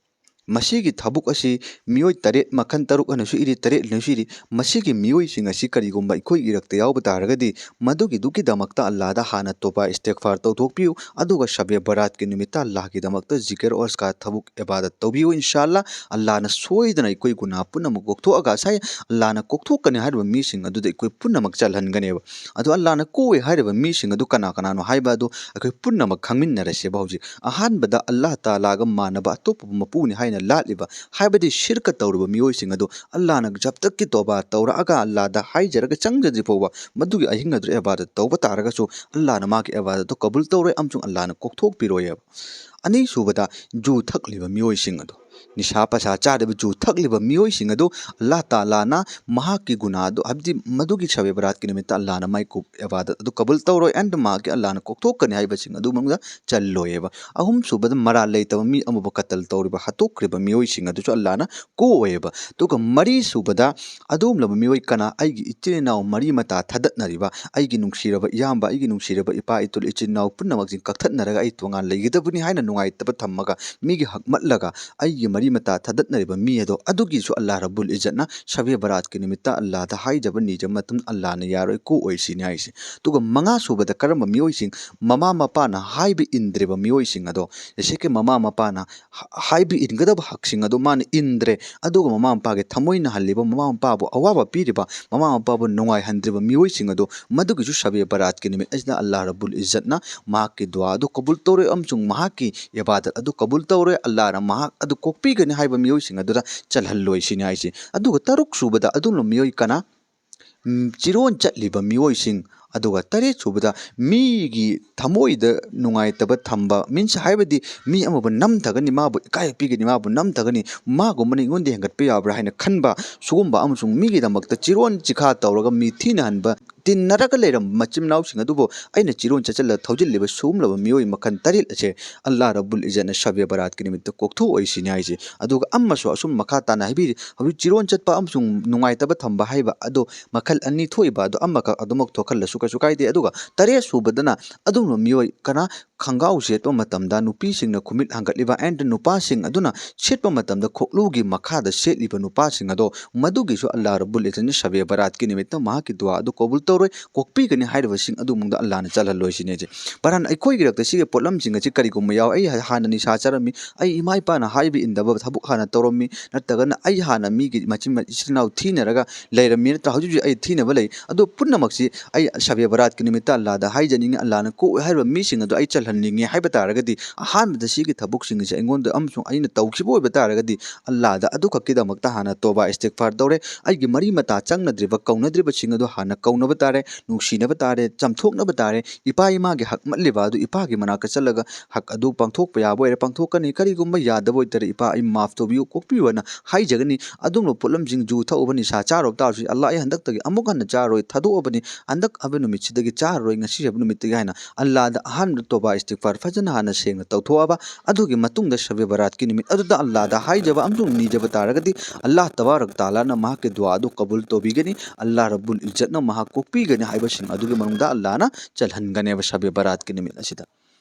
ꯃꯁꯤꯒꯤ ꯊꯕꯛ ꯑꯁꯤ ꯃꯤꯑꯣꯏ ꯇꯔꯦꯠ, ꯃꯈꯜ ꯇꯔꯨꯛ ꯍꯥꯏꯅꯁꯨ ꯏꯔꯤ, ꯇꯔꯦꯠ ꯍꯥꯏꯅꯁꯨ ꯏꯔꯤ꯫ ꯃꯁꯤꯒꯤ ꯃꯤꯑꯣꯏꯁꯤꯡ ꯑꯁꯤ ꯀꯔꯤꯒꯨꯝꯕ ꯑꯩꯈꯣꯏꯒꯤ ꯏꯔꯛꯇ ꯌꯥꯎꯕ ꯇꯥꯔꯒꯗꯤ, ꯃꯗꯨꯒꯤꯗꯨꯒꯤꯗꯃꯛꯇ ꯑꯜꯂꯥꯍꯗ ꯍꯥꯟꯅ ꯇꯣꯕꯥ ꯏꯁꯇꯤꯒꯐꯥꯔ ꯇꯧꯊꯣꯛꯄꯤꯌꯨ, ꯑꯗꯨꯒ ꯁꯕꯦ ꯕꯔꯥꯠꯀꯤ ꯅꯨꯃꯤꯠꯇ ꯑꯜꯂꯥꯍꯒꯤꯗꯃꯛꯇ ꯖꯤꯀꯔ ꯑꯣꯁꯀꯥꯔ ꯊꯕꯛ ꯏꯕꯥꯗꯠ ꯇꯧꯕꯤꯌꯨ꯫ ꯏꯟꯁꯥ ꯑꯜꯂꯥꯍ, ꯑꯜꯂꯥꯍꯅ ꯁꯣꯏꯗꯅ ꯑꯩꯈꯣꯏ ꯒꯨꯅꯥꯍ ꯄꯨꯝꯅꯃꯛ ꯀꯣꯛꯊꯣꯛꯑꯒ, ꯉꯁꯥꯏ ꯑꯜꯂꯥꯍꯅ ꯀꯣꯛꯊꯣꯛꯀꯅꯤ ꯍꯥꯏꯔꯤꯕ ꯃꯤꯁꯤꯡ ꯑꯗꯨꯗ ꯑꯩꯈꯣꯏ ꯄꯨꯝꯅꯃꯛ ꯆꯜꯍꯟꯒꯅꯦꯕ꯫ ꯑꯗꯣ ꯑꯜꯂꯥꯍꯅ ꯀꯣꯛꯑꯣꯏ ꯍꯥꯏꯔꯤꯕ ꯃꯤꯁꯤꯡ ꯑꯗꯨ ꯀꯅꯥ ꯀꯅꯥꯅꯣ ꯍꯥꯏꯕ ꯑꯗꯨ ꯑꯩꯈꯣꯏ ꯄꯨꯝꯅꯃꯛ ꯈꯪꯃꯤꯟꯅꯔꯁꯦꯕ ꯍꯧꯖꯤꯛ꯫ ꯑꯍꯥꯟꯕꯗ ꯑꯜꯂꯥꯍ ꯇꯥꯂꯥꯒ ꯃꯥꯟꯅꯕ ꯑꯇꯣꯞꯄ ꯃꯄꯨꯅꯤ ꯍꯥꯏꯅ ꯂꯥꯠꯂꯤꯕ, ꯍꯥꯏꯕꯗꯤ ꯁꯤꯔꯀ ꯇꯧꯔꯤꯕ ꯃꯤꯑꯣꯏꯁꯤꯡ ꯑꯗꯨ ꯑꯜꯂꯥꯍꯅ ꯖꯕ ꯇꯛꯀꯤ ꯇꯣꯕꯥ ꯇꯧꯔꯛꯑꯒ ꯑꯜꯂꯥꯍꯗ ꯍꯥꯏꯖꯔꯒ ꯆꯪꯖꯗ꯭ꯔꯤ ꯐꯥꯎꯕ ꯃꯗꯨꯒꯤ ꯑꯍꯤꯡ ꯑꯗꯨꯗ ꯏꯕꯥꯗꯠ ꯇꯧꯕ ꯇꯥꯔꯒꯁꯨ ꯑꯜꯂꯥꯍꯅ ꯃꯥꯒꯤ ꯏꯕꯥꯗꯠꯇꯨ ꯀꯕꯨꯜ ꯇꯧꯔꯣꯏ ꯑꯃꯁꯨꯡ ꯑꯜꯂꯥꯍꯅ ꯀꯣꯛꯊꯣꯛꯄꯤꯔꯣꯏꯑꯕ꯫ ꯑꯅꯤꯁꯨꯕꯗ ꯖꯨ ꯊꯛꯂꯤꯕ ꯃꯤꯑꯣꯏꯁꯤꯡ ꯑꯗꯨ, ꯅꯤꯁꯥ ꯄꯁꯥ ꯆꯥꯔꯤꯕ ꯖꯨ ꯊꯛꯂꯤꯕ ꯃꯤꯑꯣꯏꯁꯤꯡ ꯑꯗꯨ ꯑꯜꯂꯥꯍ ꯇꯥꯂꯥꯅ ꯃꯍꯥꯛꯀꯤ ꯒꯨꯅꯥ ꯑꯗꯨ, ꯍꯥꯏꯕꯗꯤ ꯃꯗꯨꯒꯤ ꯁꯕꯦ ꯕꯔꯥꯠꯀꯤ ꯅꯨꯃꯤꯠꯇ ꯑꯜꯂꯥꯍꯅ ꯃꯥꯏ ꯀꯨꯞ ꯏꯕꯥꯗꯠ ꯑꯗꯨ ꯀꯕꯨꯜ ꯇꯧꯔꯣꯏ, and ꯃꯍꯥꯛꯀꯤ ꯑꯜꯂꯥꯍꯅ ꯀꯣꯛꯊꯣꯛꯀꯅꯤ ꯍꯥꯏꯕꯁꯤꯡ ꯑꯗꯨ ꯃꯅꯨꯡꯗ ꯆꯜꯂꯣꯏꯑꯕ꯫ ꯑꯍꯨꯝꯁꯨꯕꯗ ꯃꯔꯥꯜ ꯂꯩꯇꯕ ꯃꯤ ꯑꯃꯕꯨ ꯀꯇꯜ ꯇꯧꯔꯤꯕ, ꯍꯥꯠꯇꯣꯛꯈ꯭ꯔꯤꯕ ꯃꯤꯑꯣꯏꯁꯤꯡ ꯑꯗꯨꯁꯨ ꯑꯜꯂꯥꯍꯅ ꯀꯣꯛꯑꯣꯏꯑꯕ꯫ ꯑꯗꯨꯒ ꯃꯔꯤꯁꯨꯕꯗ ꯑꯗꯨꯒꯨꯝꯂꯕ ꯃꯤꯑꯣꯏ ꯀꯅꯥ ꯑꯩꯒꯤ ꯏꯆꯤꯜ ꯏꯅꯥꯎ ꯃꯔꯤ ꯃꯇꯥ ꯊꯥꯗꯠꯅꯔꯤꯕ, ꯑꯩꯒꯤ ꯅꯨꯡꯁꯤꯔꯕ ꯏꯌꯥꯝꯕ, ꯑꯩꯒꯤ ꯅꯨꯡꯁꯤꯔꯕ ꯏꯄꯥ ꯏꯇꯨꯜ ꯏꯆꯤꯜ ꯏꯅꯥꯎ ꯄꯨꯝꯅꯃꯛꯁꯤꯡ ꯀꯛꯊꯠꯅꯔꯒ ꯑꯩ ꯇꯣꯉꯥꯟ ꯂꯩꯒꯗꯕꯅꯤ ꯍꯥꯏꯅ ꯅꯨꯡꯉꯥꯏꯇꯕ ꯊꯝꯃꯒ ꯃꯤꯒꯤ ꯍꯛ ꯃꯠꯂꯒ ꯑꯩꯒꯤ ꯃꯔꯤ ꯃꯇꯥ ꯊꯥꯗꯠꯅꯔꯤꯕ ꯃꯤ ꯑꯗꯣ, ꯑꯗꯨꯒꯤꯁꯨ ꯑꯜꯂꯥꯍ ꯔꯕꯨꯜ ꯏꯖꯠꯅ ꯁꯕꯦ ꯕꯔꯥꯠꯀꯤ ꯅꯨꯃꯤꯠꯇ ꯑꯜꯂꯥꯍꯗ ꯍꯥꯏꯖꯕ ꯅꯤꯖꯕ ꯃꯇꯝꯗ ꯑꯜꯂꯥꯍꯅ ꯌꯥꯔꯣꯏ, ꯀꯣꯛꯑꯣꯏ ꯁꯤꯅꯤ ꯍꯥꯏꯁꯦ꯫ ꯑꯗꯨꯒ ꯃꯉꯥ ꯁꯨꯕꯗ ꯀꯔꯝꯕ ꯃꯤꯑꯣꯏꯁꯤꯡ, ꯃꯃꯥ ꯃꯄꯥꯅ ꯍꯥꯏꯕ ꯏꯟꯗ꯭ꯔꯤꯕ ꯃꯤꯑꯣꯏꯁꯤꯡ ꯑꯗꯣ, ꯖꯩꯁꯦ ꯀꯤ ꯃꯃꯥ ꯃꯄꯥꯅ ꯍ-, ꯍꯥꯏꯕ ꯏꯟꯒꯗꯕ ꯍꯛꯁꯤꯡ ꯑꯗꯣ ꯃꯥꯅ ꯏꯟꯗ꯭ꯔꯦ, ꯑꯗꯨꯒ ꯃꯃꯥ ꯃꯄꯥꯒꯤ ꯊꯃꯣꯏ ꯅꯥꯍꯜꯂꯤꯕ, ꯃꯃꯥ ꯃꯄꯥꯕꯨ ꯑꯋꯥꯕ ꯄꯤꯔꯤꯕ, ꯃꯃꯥ ꯃꯄꯥꯕꯨ ꯅꯨꯡꯉꯥꯏꯍꯟꯗ꯭ꯔꯤꯕ ꯃꯤꯑꯣꯏꯁꯤꯡ ꯑꯗꯣ, ꯃꯗꯨꯒꯤꯁꯨ ꯁꯕꯦ ꯕꯔꯥꯠꯀꯤ ꯅꯨꯃꯤꯠ ꯑꯁꯤꯗ ꯑꯜꯂꯥꯍ ꯔꯕꯨꯜ ꯏꯖꯠꯅ ꯃꯍꯥꯛꯀꯤ ꯗꯨꯋꯥ ꯑꯗꯨ ꯀꯕꯨꯜ ꯇꯧꯔꯣꯏ ꯑꯃꯁꯨꯡ ꯃꯍꯥꯛꯀꯤ ꯏꯕꯥꯗꯠ ꯑꯗꯨ ꯀꯕꯨꯜ ꯇꯧꯔꯣꯏ꯫ ꯑꯜꯂꯥꯍꯅ ꯃꯍꯥꯛ ꯑꯗꯨ ꯀꯣꯛꯄꯤꯒꯅꯤ ꯍꯥꯏꯕ ꯃꯤꯑꯣꯏꯁꯤꯡ ꯑꯗꯨꯗ ꯆꯜꯍꯜꯂꯣꯏ ꯁꯤꯅꯤ ꯍꯥꯏꯁꯦ꯫ ꯑꯗꯨꯒ ꯇꯔꯨꯛ ꯁꯨꯕꯗ ꯑꯗꯨꯒꯨꯝꯂꯕ ꯃꯤꯑꯣꯏ ꯀꯅꯥ? ꯎꯝ, ꯆꯤꯔꯣꯟ ꯆꯠꯂꯤꯕ ꯃꯤꯑꯣꯏꯁꯤꯡ, ꯑꯗꯨꯒ ꯇꯔꯦꯠ ꯁꯨꯕꯗ ꯃꯤꯒꯤ ꯊꯃꯣꯏꯗ ꯅꯨꯡꯉꯥꯏꯇꯕ ꯊꯝꯕ, means ꯍꯥꯏꯕꯗꯤ ꯃꯤ ꯑꯃꯕꯨ ꯅꯝꯊꯒꯅꯤ, ꯃꯥꯕꯨ ꯏꯀꯥꯏ ꯄꯤꯒꯅꯤ, ꯃꯥꯕꯨ ꯅꯝꯊꯒꯅꯤ, ꯃꯥꯒꯨꯝꯕꯅ ꯑꯩꯉꯣꯟꯗ ꯍꯦꯟꯒꯠꯄ ꯌꯥꯕ꯭ꯔꯥ ꯍꯥꯏꯅ ꯈꯟꯕ, ꯁꯤꯒꯨꯝꯕ ꯑꯃꯁꯨꯡ ꯃꯤꯒꯤꯗꯃꯛꯇ ꯆꯤꯔꯣꯟ ꯆꯤꯈꯥ ꯇꯧꯔꯒ ꯃꯤ ꯊꯤꯅꯍꯟꯕ, ꯇꯤꯟꯅꯔꯒ ꯂꯩꯔꯝꯕ ꯃꯆꯤꯟ ꯃꯅꯥꯎꯁꯤꯡ ꯑꯗꯨꯕꯨ ꯑꯩꯅ ꯆꯤꯔꯣꯟ ꯆꯠꯆꯜꯂ ꯊꯧꯖꯤꯜꯂꯤꯕ ꯁꯤꯒꯨꯝꯂꯕ ꯃꯤꯑꯣꯏ ꯃꯈꯜ ꯇꯔꯦꯠ ꯑꯁꯦ ꯑꯜꯂꯥ ꯔꯕꯨꯜ ꯏꯖꯠꯅ ꯁꯕꯦ ꯕꯔꯥꯠꯀꯤ ꯅꯨꯃꯤꯠꯇ ꯀꯣꯛꯊꯣꯛꯑꯣꯏ ꯁꯤꯅꯤ ꯍꯥꯏꯁꯦ꯫ ꯑꯗꯨꯒ ꯑꯃꯁꯨ ꯑꯁꯨꯝ ꯃꯈꯥ ꯇꯥꯅ ꯍꯥꯏꯕꯤꯔꯤ, ꯍꯧꯖꯤꯛ ꯆꯤꯔꯣꯟ ꯆꯠꯄ ꯑꯃꯁꯨꯡ ꯅꯨꯡꯉꯥꯏꯇꯕ ꯊꯝꯕ ꯍꯥꯏꯕ ꯑꯗꯣ ꯃꯈꯜ ꯑꯅꯤ ꯊꯣꯛꯏꯕ ꯑꯗꯣ ꯑꯃꯈꯛ ꯑꯗꯨꯃꯛ ꯊꯣꯛꯍꯜꯂꯁꯨ ꯀꯩꯁꯨ ꯀꯥꯏꯗꯦ꯫ ꯑꯗꯨꯒ ꯇꯔꯦꯠ ꯁꯨꯕꯗꯅ ꯑꯗꯨꯒꯨꯝꯕ ꯃꯤꯑꯣꯏ ꯀꯅꯥ ꯈꯣꯡꯒ꯭ꯔꯥꯎ ꯁꯦꯠꯄ ꯃꯇꯝꯗ ꯅꯨꯄꯤꯁꯤꯡꯅ ꯈꯨꯃꯤꯠ ꯍꯥꯡꯒꯠꯂꯤꯕ and ꯅꯨꯄꯥꯁꯤꯡ ꯑꯗꯨꯅ ꯁꯦꯠꯄ ꯃꯇꯝꯗ ꯈꯣꯛꯂꯨꯒꯤ ꯃꯈꯥꯗ ꯁꯦꯠꯂꯤꯕ ꯅꯨꯄꯥꯁꯤꯡ ꯑꯗꯣ ꯃꯗꯨꯒꯤꯁꯨ ꯑꯜꯂꯥ ꯔꯕꯨꯜ ꯏꯖꯠꯅ ꯁꯕꯦ ꯕꯔꯥꯠꯀꯤ ꯅꯨꯃꯤꯠꯇ ꯃꯍꯥꯛꯀꯤ ꯗꯨꯋꯥ ꯑꯗꯨ ꯀꯕꯨꯜ ꯇꯧꯔꯣꯏ, ꯀꯣꯛꯄꯤꯒꯅꯤ ꯍꯥꯏꯔꯤꯕꯁꯤꯡ ꯑꯗꯨꯃꯛꯇ ꯑꯜꯂꯥꯅ ꯆꯜꯍꯜꯂꯣꯏ ꯁꯤꯅꯦ ꯍꯥꯏꯁꯦ꯫ ꯕꯔꯥꯟ ꯑꯩꯈꯣꯏꯒꯤ ꯔꯛꯇ ꯁꯤꯒꯤ ꯄꯣꯠꯂꯝꯁꯤꯡ ꯑꯁꯤ ꯀꯔꯤꯒꯨꯝꯕ ꯌꯥꯎ, ꯑꯩ ꯍꯥꯟꯅ ꯅꯤꯁꯥ ꯆꯥꯔꯝꯃꯤ, ꯑꯩ ꯏꯃꯥ ꯏꯄꯥꯅ ꯍꯥꯏꯕ ꯏꯟꯗꯕ ꯊꯕꯛ ꯍꯥꯟꯅ ꯇꯧꯔꯝꯃꯤ, ꯅꯠꯇ꯭ꯔꯒꯅ ꯑꯩ ꯍꯥꯟꯅ ꯃꯤꯒꯤ ꯃꯆꯤꯟ ꯏꯆꯤꯜ ꯏꯅꯥꯎ ꯊꯤꯅꯔꯒ ꯂꯩꯔꯝꯃꯤ, ꯅꯠꯇ꯭ꯔ ꯍꯧꯖꯤꯛ ꯍꯧꯖꯤꯛ ꯑꯩ ꯊꯤꯅꯕ ꯂꯩ, ꯑꯗꯨ ꯄꯨꯝꯅꯃꯛꯁꯤ ꯑꯩ ꯁꯕꯦ ꯕꯔꯥꯠꯀꯤ ꯅꯨꯃꯤꯠꯇ ꯑꯜꯂꯥꯗ ꯍꯥꯏꯖꯅꯤꯡꯉꯤ, ꯑꯜꯂꯥꯅ ꯀꯣꯛꯑꯣꯏ ꯍꯥꯏꯔꯤꯕ ꯃꯤꯁꯤꯡ ꯑꯗꯨ ꯑꯩ ꯆꯜꯍꯟꯅꯤꯡꯉꯤ ꯍꯥꯏꯕ ꯇꯥꯔꯒꯗꯤ ꯑꯍꯥꯟꯕꯗ ꯁꯤꯒꯤ ꯊꯕꯛꯁꯤꯡ ꯑꯁꯦ ꯑꯩꯉꯣꯟꯗ ꯑꯃꯁꯨꯡ ꯑꯩꯅ ꯇꯧꯈꯤꯕ ꯑꯣꯏꯕ ꯇꯥꯔꯒꯗꯤ ꯑꯜꯂꯥꯗ ꯑꯗꯨꯈꯛꯀꯤꯗꯃꯛꯇ ꯍꯥꯟꯅ ꯇꯣꯕꯥ ꯏꯁꯇꯤꯛꯐꯥꯔ ꯇꯧꯔꯦ꯫ ꯑꯩꯒꯤ ꯃꯔꯤ ꯃꯇꯥ ꯆꯪꯅꯗ꯭ꯔꯤꯕ ꯀꯧꯅꯗ꯭ꯔꯤꯕꯁꯤꯡ ꯑꯗꯨ ꯍꯥꯟꯅ ꯀꯧꯅꯕ ꯇꯥꯔꯦ, ꯅꯨꯡꯁꯤꯅꯕ ꯇꯥꯔꯦ, ꯆꯝꯊꯣꯛꯅꯕ ꯇꯥꯔꯦ꯫ ꯏꯄꯥ ꯏꯃꯥꯒꯤ ꯍꯛ ꯃꯠꯂꯤꯕ ꯑꯗꯨ ꯏꯄꯥꯒꯤ ꯃꯅꯥꯛꯇ ꯆꯠꯂꯒ ꯍꯛ ꯑꯗꯨ ꯄꯥꯡꯊꯣꯛꯄ ꯌꯥꯕ ꯑꯣꯏꯔꯦ ꯄꯥꯡꯊꯣꯛꯀꯅꯤ, ꯀꯔꯤꯒꯨꯝꯕ ꯌꯥꯗꯕ ꯑꯣꯏꯇꯥꯔꯦ ꯏꯄꯥ ꯑꯩ ꯃꯥꯐ ꯇꯧꯕꯤꯌꯨ, ꯀꯣꯛꯄꯤꯌꯨ ꯍꯥꯏꯅ ꯍꯥꯏꯖꯒꯅꯤ꯫ ꯑꯗꯨꯒꯨꯝꯕ ꯄꯣꯠꯂꯝꯁꯤꯡ, ꯖꯨ ꯊꯛꯎꯕ, ꯅꯤꯁꯥ ꯆꯥꯔꯨꯕ ꯇꯥꯔꯁꯨ ꯑꯜꯂꯥ ꯑꯩ ꯍꯟꯗꯛꯇꯒꯤ ꯑꯃꯨꯛ ꯍꯟꯅ ꯆꯥꯔꯣꯏ, ꯊꯥꯗꯣꯛꯑꯕꯅꯤ, ꯍꯟꯗꯛ ꯍꯥꯏꯕ ꯅꯨꯃꯤꯠꯁꯤꯗꯒꯤ ꯆꯥꯔꯔꯣꯏ, ꯉꯁꯤ ꯍꯥꯏꯕ ꯅꯨꯃꯤꯠꯇꯒꯤ ꯍꯥꯏꯅ ꯑꯜꯂꯥꯗ ꯑꯍꯥꯟꯕꯗ ꯇꯣꯕꯥ ꯏꯁꯇꯤꯛꯐꯥꯔ ꯐꯖꯅ ꯍꯥꯟꯅ ꯁꯦꯡꯅ ꯇꯧꯊꯣꯛꯑꯕ, ꯑꯗꯨꯒꯤ ꯃꯇꯨꯡꯗ ꯁꯕꯦ ꯕꯔꯥꯠꯀꯤ ꯅꯨꯃꯤꯠ ꯑꯗꯨꯗ ꯑꯜꯂꯥꯗ ꯍꯥꯏꯖꯕ ꯑꯃꯁꯨꯡ ꯅꯤꯖꯕ ꯇꯥꯔꯒꯗꯤ ꯑꯜꯂꯥ ꯇꯕꯥꯔꯛ ꯇꯥꯂꯥꯅ ꯃꯍꯥꯛꯀꯤ ꯗꯨꯋꯥ ꯑꯗꯨ ꯀꯕꯨꯜ ꯇꯧꯕꯤꯒꯅꯤ, ꯑꯜꯂꯥ ꯔꯕꯨꯜ ꯏꯖꯠꯅ ꯃꯍꯥꯛ ꯀꯣꯛꯄꯤꯒꯅꯤ ꯍꯥꯏꯕꯁꯤꯡ ꯑꯗꯨꯒꯤ ꯃꯅꯨꯡꯗ ꯑꯜꯂꯥꯅ ꯆꯜꯍꯟꯒꯅꯦꯕ ꯁꯕꯦ ꯕꯔꯥꯠꯀꯤ ꯅꯨꯃꯤꯠ ꯑꯁꯤꯗ꯫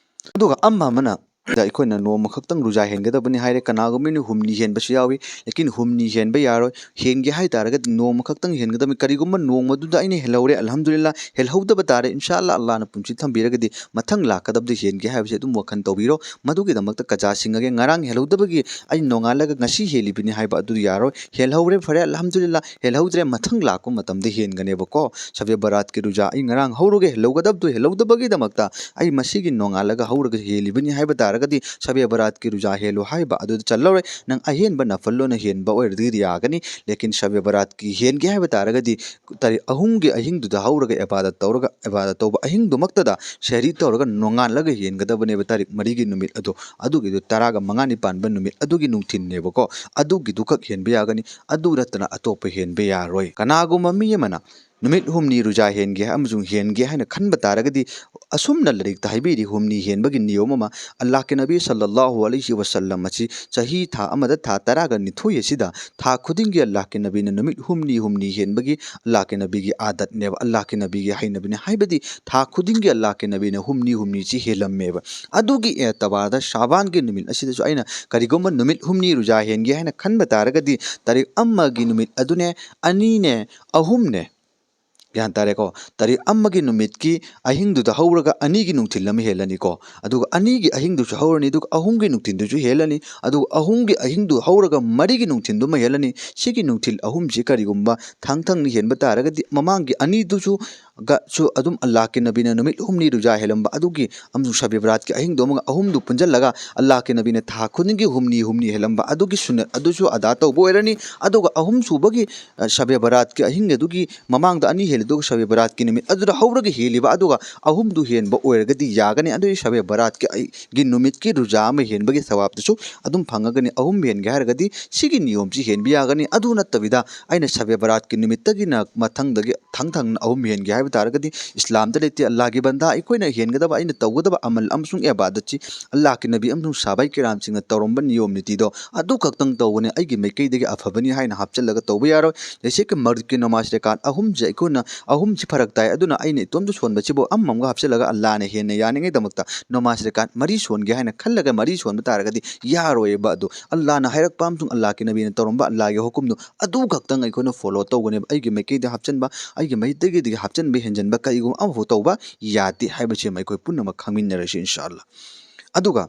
ꯑꯗꯨꯒ ꯑꯃ ꯑꯃꯅ ꯗ ꯑꯩꯈꯣꯏꯅ ꯅꯣꯡꯃ ꯈꯛꯇꯪ ꯔꯨꯖꯥ ꯍꯦꯟꯒꯗꯕꯅꯤ ꯍꯥꯏꯔꯦ, ꯀꯅꯥꯒꯨꯝꯕ ꯃꯤꯅ ꯍꯨꯝꯅꯤ ꯍꯦꯟꯕꯁꯨ ꯌꯥꯎꯏ, ꯂꯦꯀꯤꯟ ꯍꯨꯝꯅꯤ ꯍꯦꯟꯕ ꯌꯥꯔꯣꯏ꯫ ꯍꯦꯟꯒꯦ ꯍꯥꯏ ꯇꯥꯔꯒꯗꯤ ꯅꯣꯡꯃ ꯈꯛꯇꯪ ꯍꯦꯟꯒꯗꯕꯅꯤ꯫ ꯀꯔꯤꯒꯨꯝꯕ ꯅꯣꯡꯃꯗꯨꯗ ꯑꯩꯅ ꯍꯦꯜꯍꯧꯔꯦ, ꯑꯜꯍꯝꯗꯨꯂꯤꯜꯂꯥ, ꯍꯦꯜꯍꯧꯗꯕ ꯇꯥꯔꯦ, ꯏꯟꯁꯥ ꯑꯜꯂꯥ, ꯑꯜꯂꯥꯅ ꯄꯨꯟꯁꯤ ꯊꯝꯕꯤꯔꯒꯗꯤ ꯃꯊꯪ ꯂꯥꯛꯀꯗꯕꯗ ꯍꯦꯟꯒꯦ ꯍꯥꯏꯕꯁꯦ ꯑꯗꯨꯝ ꯋꯥꯈꯜ ꯇꯧꯕꯤꯔꯣ꯫ ꯃꯗꯨꯒꯤꯗꯃꯛꯇ ꯀꯖꯥ ꯁꯤꯡꯉꯒꯦ, ꯉꯔꯥꯡ ꯍꯦꯜꯍꯧꯗꯕꯒꯤ ꯑꯩ ꯅꯣꯡꯉꯥꯜꯂꯒ ꯉꯁꯤ ꯍꯦꯜꯂꯤꯕꯅꯤ ꯍꯥꯏꯕ ꯑꯗꯨ ꯌꯥꯔꯣꯏ꯫ ꯍꯦꯜꯍꯧꯔꯦ, ꯐꯔꯦ, ꯑꯜꯍꯝꯗꯨꯂꯤꯜꯂꯥ, ꯍꯦꯜꯍꯧꯗ꯭ꯔꯦ, ꯃꯊꯪ ꯂꯥꯛꯄ ꯃꯇꯝꯗ ꯍꯦꯟꯒꯅꯦꯕꯀꯣ꯫ ꯁꯕꯦ ꯕꯔꯥꯠꯀꯤ ꯔꯨꯖꯥ ꯑꯩ ꯉꯔꯥꯡ ꯍꯧꯔꯨꯒꯦ, ꯍꯦꯜꯍꯧꯒꯗꯕꯗꯨ ꯍꯦꯜꯍꯧꯗꯕꯒꯤꯗꯃꯛꯇ ꯑꯩ ꯃꯁꯤꯒꯤ ꯅꯣꯡꯉꯥꯜꯂꯒ ꯍꯧꯔꯒ ꯍꯦꯜꯂꯤꯕꯅꯤ ꯍꯥꯏꯕ ꯇꯥꯔꯒꯗꯤ ꯇꯥꯔꯒꯗꯤ ꯁꯕꯦ ꯕꯔꯥꯠꯀꯤ ꯔꯨꯖꯥ ꯍꯦꯜꯂꯨ ꯍꯥꯏꯕ ꯑꯗꯨꯗ ꯆꯜꯂꯔꯣꯏ꯫ ꯅꯪ ꯑꯍꯦꯟꯕ ꯅꯐꯜ ꯑꯣꯏꯅ ꯍꯦꯟꯕ ꯑꯣꯏꯔꯗꯤ ꯌꯥꯒꯅꯤ꯫ ꯂꯦꯀꯤꯟ ꯁꯕꯦ ꯕꯔꯥꯠꯀꯤ ꯍꯦꯟꯒꯦ ꯍꯥꯏꯕ ꯇꯥꯔꯒꯗꯤ ꯇꯥꯔꯤꯛ ꯑꯍꯨꯝꯒꯤ ꯑꯍꯤꯡꯗꯨꯗ ꯍꯧꯔꯒ ꯏꯕꯥꯗꯠ ꯇꯧꯔꯒ, ꯏꯕꯥꯗꯠ ꯇꯧꯕ ꯑꯍꯤꯡꯗꯨꯃꯛꯇꯗ ꯁꯦꯍꯔꯤ ꯇꯧꯔꯒ ꯅꯣꯡꯉꯥꯜꯂꯒ ꯍꯦꯟꯒꯗꯕꯅꯦꯕ, ꯇꯥꯔꯤꯛ ꯃꯔꯤꯒꯤ ꯅꯨꯃꯤꯠ ꯑꯗꯣ꯫ ꯑꯗꯨꯒꯤꯗꯨ ꯇꯔꯥꯒ ꯃꯉꯥꯅꯤ ꯄꯥꯟꯕ ꯅꯨꯃꯤꯠ ꯑꯗꯨꯒꯤ ꯅꯨꯡꯊꯤꯜꯅꯦꯕꯀꯣ꯫ ꯑꯗꯨꯒꯤꯗꯨꯈꯛ ꯍꯦꯟꯕ ꯌꯥꯒꯅꯤ꯫ ꯑꯗꯨ ꯅꯠꯇꯅ ꯑꯇꯣꯞꯄ ꯍꯦꯟꯕ ꯌꯥꯔꯣꯏ꯫ ꯀꯅꯥꯒꯨꯝꯕ ꯃꯤ ꯑꯃꯅ ꯅꯨꯃꯤꯠ ꯍꯨꯝꯅꯤ ꯔꯨꯖꯥ ꯍꯦꯟꯒꯦ ꯑꯃꯁꯨꯡ ꯍꯦꯟꯒꯦ ꯍꯥꯏꯅ ꯈꯟꯕ ꯇꯥꯔꯒꯗꯤ, ꯑꯁꯨꯝꯅ ꯂꯥꯏꯔꯤꯛꯇ ꯍꯥꯏꯕꯤꯔꯤ ꯍꯨꯝꯅꯤ ꯍꯦꯟꯕꯒꯤ ꯅꯤꯌꯣꯝ ꯑꯃ, ꯑꯜꯂꯥꯍꯀꯤ ꯅꯕꯤ ꯁꯜꯂꯜꯂꯥꯍꯨ ꯑꯂꯩꯍꯤ ꯋꯁꯜꯂꯝ ꯑꯁꯤ ꯆꯍꯤ ꯊꯥ ꯑꯃꯗ ꯊꯥ ꯇꯔꯥꯒ ꯅꯤꯊꯣꯏ ꯑꯁꯤꯗ ꯊꯥ ꯈꯨꯗꯤꯡꯒꯤ ꯑꯜꯂꯥꯍꯀꯤ ꯅꯕꯤꯅ ꯅꯨꯃꯤꯠ ꯍꯨꯝꯅꯤ ꯍꯨꯝꯅꯤ ꯍꯦꯟꯕꯒꯤ ꯑꯜꯂꯥꯍꯀꯤ ꯅꯕꯤꯒꯤ ꯑꯥꯗꯠꯅꯦꯕ, ꯑꯜꯂꯥꯍꯀꯤ ꯅꯕꯤꯒꯤ ꯍꯩꯅꯕꯤꯅꯤ꯫ ꯍꯥꯏꯕꯗꯤ ꯊꯥ ꯈꯨꯗꯤꯡꯒꯤ ꯑꯜꯂꯥꯍꯀꯤ ꯅꯕꯤꯅ ꯍꯨꯝꯅꯤ ꯍꯨꯝꯅꯤꯁꯤ ꯍꯦꯜꯂꯝꯃꯦꯕ꯫ ꯑꯗꯨꯒꯤ ꯑꯦꯇꯕꯥꯔꯗ ꯁꯥꯕꯥꯟꯒꯤ ꯅꯨꯃꯤꯠ ꯑꯁꯤꯗꯁꯨ ꯑꯩꯅ ꯀꯔꯤꯒꯨꯝꯕ ꯅꯨꯃꯤꯠ ꯍꯨꯝꯅꯤ ꯔꯨꯖꯥ ꯍꯦꯟꯒꯦ ꯍꯥꯏꯅ ꯈꯟꯕ ꯇꯥꯔꯒꯗꯤ, ꯇꯥꯔꯤꯛ ꯑꯃꯒꯤ ꯅꯨꯃꯤꯠ ꯑꯗꯨꯅꯦ, ꯑꯅꯤꯅꯦ, ꯑꯍꯨꯝꯅꯦ, ꯒ꯭ꯌꯥꯟ ꯇꯥꯔꯦꯀꯣ? ꯇꯥꯔꯤꯛ ꯑꯃꯒꯤ ꯅꯨꯃꯤꯠꯀꯤ ꯑꯍꯤꯡꯗꯨꯗ ꯍꯧꯔꯒ ꯑꯅꯤꯒꯤ ꯅꯨꯡꯊꯤꯜ ꯑꯃ ꯍꯦꯜꯂꯅꯤꯀꯣ꯫ ꯑꯗꯨꯒ ꯑꯅꯤꯒꯤ ꯑꯍꯤꯡꯗꯨꯁꯨ ꯍꯧꯔꯅꯤ, ꯑꯗꯨꯒ ꯑꯍꯨꯝꯒꯤ ꯅꯨꯡꯊꯤꯜꯗꯨꯁꯨ ꯍꯦꯜꯂꯅꯤ, ꯑꯗꯨꯒ ꯑꯍꯨꯝꯒꯤ ꯑꯍꯤꯡꯗꯨ ꯍꯧꯔꯒ ꯃꯔꯤꯒꯤ ꯅꯨꯡꯊꯤꯜꯗꯨꯃ ꯍꯦꯜꯂꯅꯤ꯫ ꯁꯤꯒꯤ ꯅꯨꯡꯊꯤꯜ ꯑꯍꯨꯝꯁꯤ ꯀꯔꯤꯒꯨꯝꯕ ꯊꯪ ꯊꯪꯅ ꯍꯦꯟꯕ ꯇꯥꯔꯒꯗꯤ, ꯃꯃꯥꯡꯒꯤ ꯑꯅꯤꯗꯨꯁꯨ ꯒ-, ꯁꯨ ꯑꯗꯨꯝ ꯑꯜꯂꯥꯍꯀꯤ ꯅꯕꯤꯅ ꯅꯨꯃꯤꯠ ꯍꯨꯝꯅꯤ ꯔꯨꯖꯥ ꯍꯦꯜꯂꯝꯕ ꯑꯗꯨꯒꯤ, ꯑꯃꯁꯨꯡ ꯁꯕꯦ ꯕꯔꯥꯠꯀꯤ ꯑꯍꯤꯡꯗꯨ ꯑꯃꯒ, ꯑꯍꯨꯝꯗꯨ ꯄꯨꯟꯁꯤꯜꯂꯒ ꯑꯜꯂꯥꯍꯀꯤ ꯅꯕꯤꯅ ꯊꯥ ꯈꯨꯗꯤꯡꯒꯤ ꯍꯨꯝꯅꯤ ꯍꯨꯝꯅꯤ ꯍꯦꯜꯂꯝꯕ ꯑꯗꯨꯒꯤ ꯁꯨꯟꯅꯠ ꯑꯗꯨꯁꯨ ꯑꯗꯥ ꯇꯧꯕ ꯑꯣꯏꯔꯅꯤ꯫ ꯑꯗꯨꯒ ꯑꯍꯨꯝꯁꯨꯕꯒꯤ, ꯑ, ꯁꯕꯦ ꯕꯔꯥꯠꯀꯤ ꯑꯍꯤꯡ ꯑꯗꯨꯒꯤ ꯃꯃꯥꯡꯗ ꯑꯅꯤ ꯍꯦꯜꯂꯤ, ꯑꯗꯨꯒ ꯁꯕꯦ ꯕꯔꯥꯠꯀꯤ ꯅꯨꯃꯤꯠ ꯑꯗꯨꯗ ꯍꯧꯔꯒ ꯍꯦꯜꯂꯤꯕ ꯑꯗꯨꯒ ꯑꯍꯨꯝꯗꯨ ꯍꯦꯟꯕ ꯑꯣꯏꯔꯒꯗꯤ ꯌꯥꯒꯅꯤ꯫ ꯑꯗꯨꯒꯤ ꯁꯕꯦ ꯕꯔꯥꯠꯀꯤ ꯑꯍꯤꯡꯒꯤ ꯅꯨꯃꯤꯠꯀꯤ ꯔꯨꯖꯥ ꯑꯃ ꯍꯦꯟꯕꯒꯤ ꯁꯋꯥꯕꯇꯨꯁꯨ ꯑꯗꯨꯝ ꯐꯪꯉꯒꯅꯤ꯫ ꯑꯍꯨꯝ ꯍꯦꯟꯒꯦ ꯍꯥꯏꯔꯒꯗꯤ ꯁꯤꯒꯤ ꯅꯤꯌꯣꯝꯁꯤ ꯍꯦꯟꯕ ꯌꯥꯒꯅꯤ꯫ ꯑꯗꯨ ꯅꯠꯇꯕꯤꯗ ꯑꯩꯅ ꯁꯕꯦ ꯕꯔꯥꯠꯀꯤ ꯅꯨꯃꯤꯠꯇꯒꯤꯅ ꯃꯊꯪꯗꯒꯤ ꯊꯪ ꯊꯪꯅ ꯑꯍꯨꯝ ꯍꯦꯟꯒꯦ ꯍꯥꯏꯕ ꯇꯥꯔꯒꯗꯤ ꯏꯁꯂꯥꯝꯗ ꯂꯩꯇꯦ꯫ ꯑꯜꯂꯥꯍꯀꯤ ꯕꯟꯗꯥ, ꯑꯩꯈꯣꯏꯅ ꯍꯦꯟꯒꯗꯕ, ꯑꯩꯅ ꯇꯧꯒꯗꯕ ꯑꯃꯜ ꯑꯃꯁꯨꯡ ꯏꯕꯥꯗꯠꯁꯤ ꯑꯜꯂꯥꯍꯀꯤ ꯅꯕꯤ ꯑꯃꯁꯨꯡ ꯁꯍꯥꯕꯥꯏ ꯀꯤꯔꯥꯝꯁꯤꯡꯅ ꯇꯧꯔꯝꯕ ꯅꯤꯌꯣꯝ ꯅꯤꯇꯤꯗꯣ ꯑꯗꯨ ꯈꯛꯇꯪ ꯇꯧꯕꯅꯤ꯫ ꯑꯩꯒꯤ ꯃꯥꯏꯀꯩꯗꯒꯤ ꯑꯐꯕꯅꯤ ꯍꯥꯏꯅ ꯍꯥꯞꯆꯤꯜꯂꯒ ꯇꯧꯕ ꯌꯥꯔꯣꯏ꯫ ꯖꯩꯁꯦ ꯀꯤ ꯃꯔꯤꯞꯀꯤ ꯅꯃꯥꯖ ꯔꯀꯥꯠ ꯑꯍꯨꯝꯁꯦ ꯑꯩꯈꯣꯏꯅ, ꯑꯍꯨꯝꯁꯤ ꯐꯔꯛ ꯇꯥꯏ, ꯑꯗꯨꯅ ꯑꯩꯅ ꯏꯇꯣꯝꯇ ꯁꯣꯟꯕꯁꯤꯕꯨ ꯑꯃꯃꯝꯒ ꯍꯥꯞꯆꯤꯜꯂꯒ ꯑꯜꯂꯥꯍꯅ ꯍꯦꯟꯅ ꯌꯥꯅꯤꯡꯉꯩꯗꯃꯛꯇ ꯅꯃꯥꯖ ꯔꯀꯥꯠ ꯃꯔꯤ ꯁꯣꯟꯒꯦ ꯍꯥꯏꯅ ꯈꯜꯂꯒ ꯃꯔꯤ ꯁꯣꯟꯕ ꯇꯥꯔꯒꯗꯤ ꯌꯥꯔꯣꯏꯕ꯫ ꯑꯗꯨ ꯑꯜꯂꯥꯍꯅ ꯍꯥꯏꯔꯛꯄ ꯑꯃꯁꯨꯡ ꯑꯜꯂꯥꯍꯀꯤ ꯅꯕꯤꯅ ꯇꯧꯔꯝꯕ ꯑꯜꯂꯥꯍꯀꯤ ꯍꯨꯀꯨꯝꯗꯣ ꯑꯗꯨ ꯈꯛꯇꯪ ꯑꯩꯈꯣꯏꯅ ꯐꯣꯂꯣ ꯇꯧꯒꯅꯦꯕ꯫ ꯑꯩꯒꯤ ꯃꯥꯏꯀꯩꯗ ꯍꯥꯞꯆꯤꯟꯕ, ꯑꯩꯒꯤ ꯃꯥꯏꯀꯩꯗꯒꯤ ꯍꯥꯞꯆꯤꯟꯕ ꯍꯦꯟꯖꯤꯟꯕ ꯀꯔꯤꯒꯨꯝꯕ ꯑꯃꯐꯥꯎ ꯇꯧꯕ ꯌꯥꯗꯦ ꯍꯥꯏꯕꯁꯤꯃ ꯑꯩꯈꯣꯏ ꯄꯨꯝꯅꯃꯛ ꯈꯪꯃꯤꯟꯅꯔꯁꯤ, ꯏꯟꯁꯥ ꯑꯜꯂꯥꯍ꯫ ꯑꯗꯨꯒ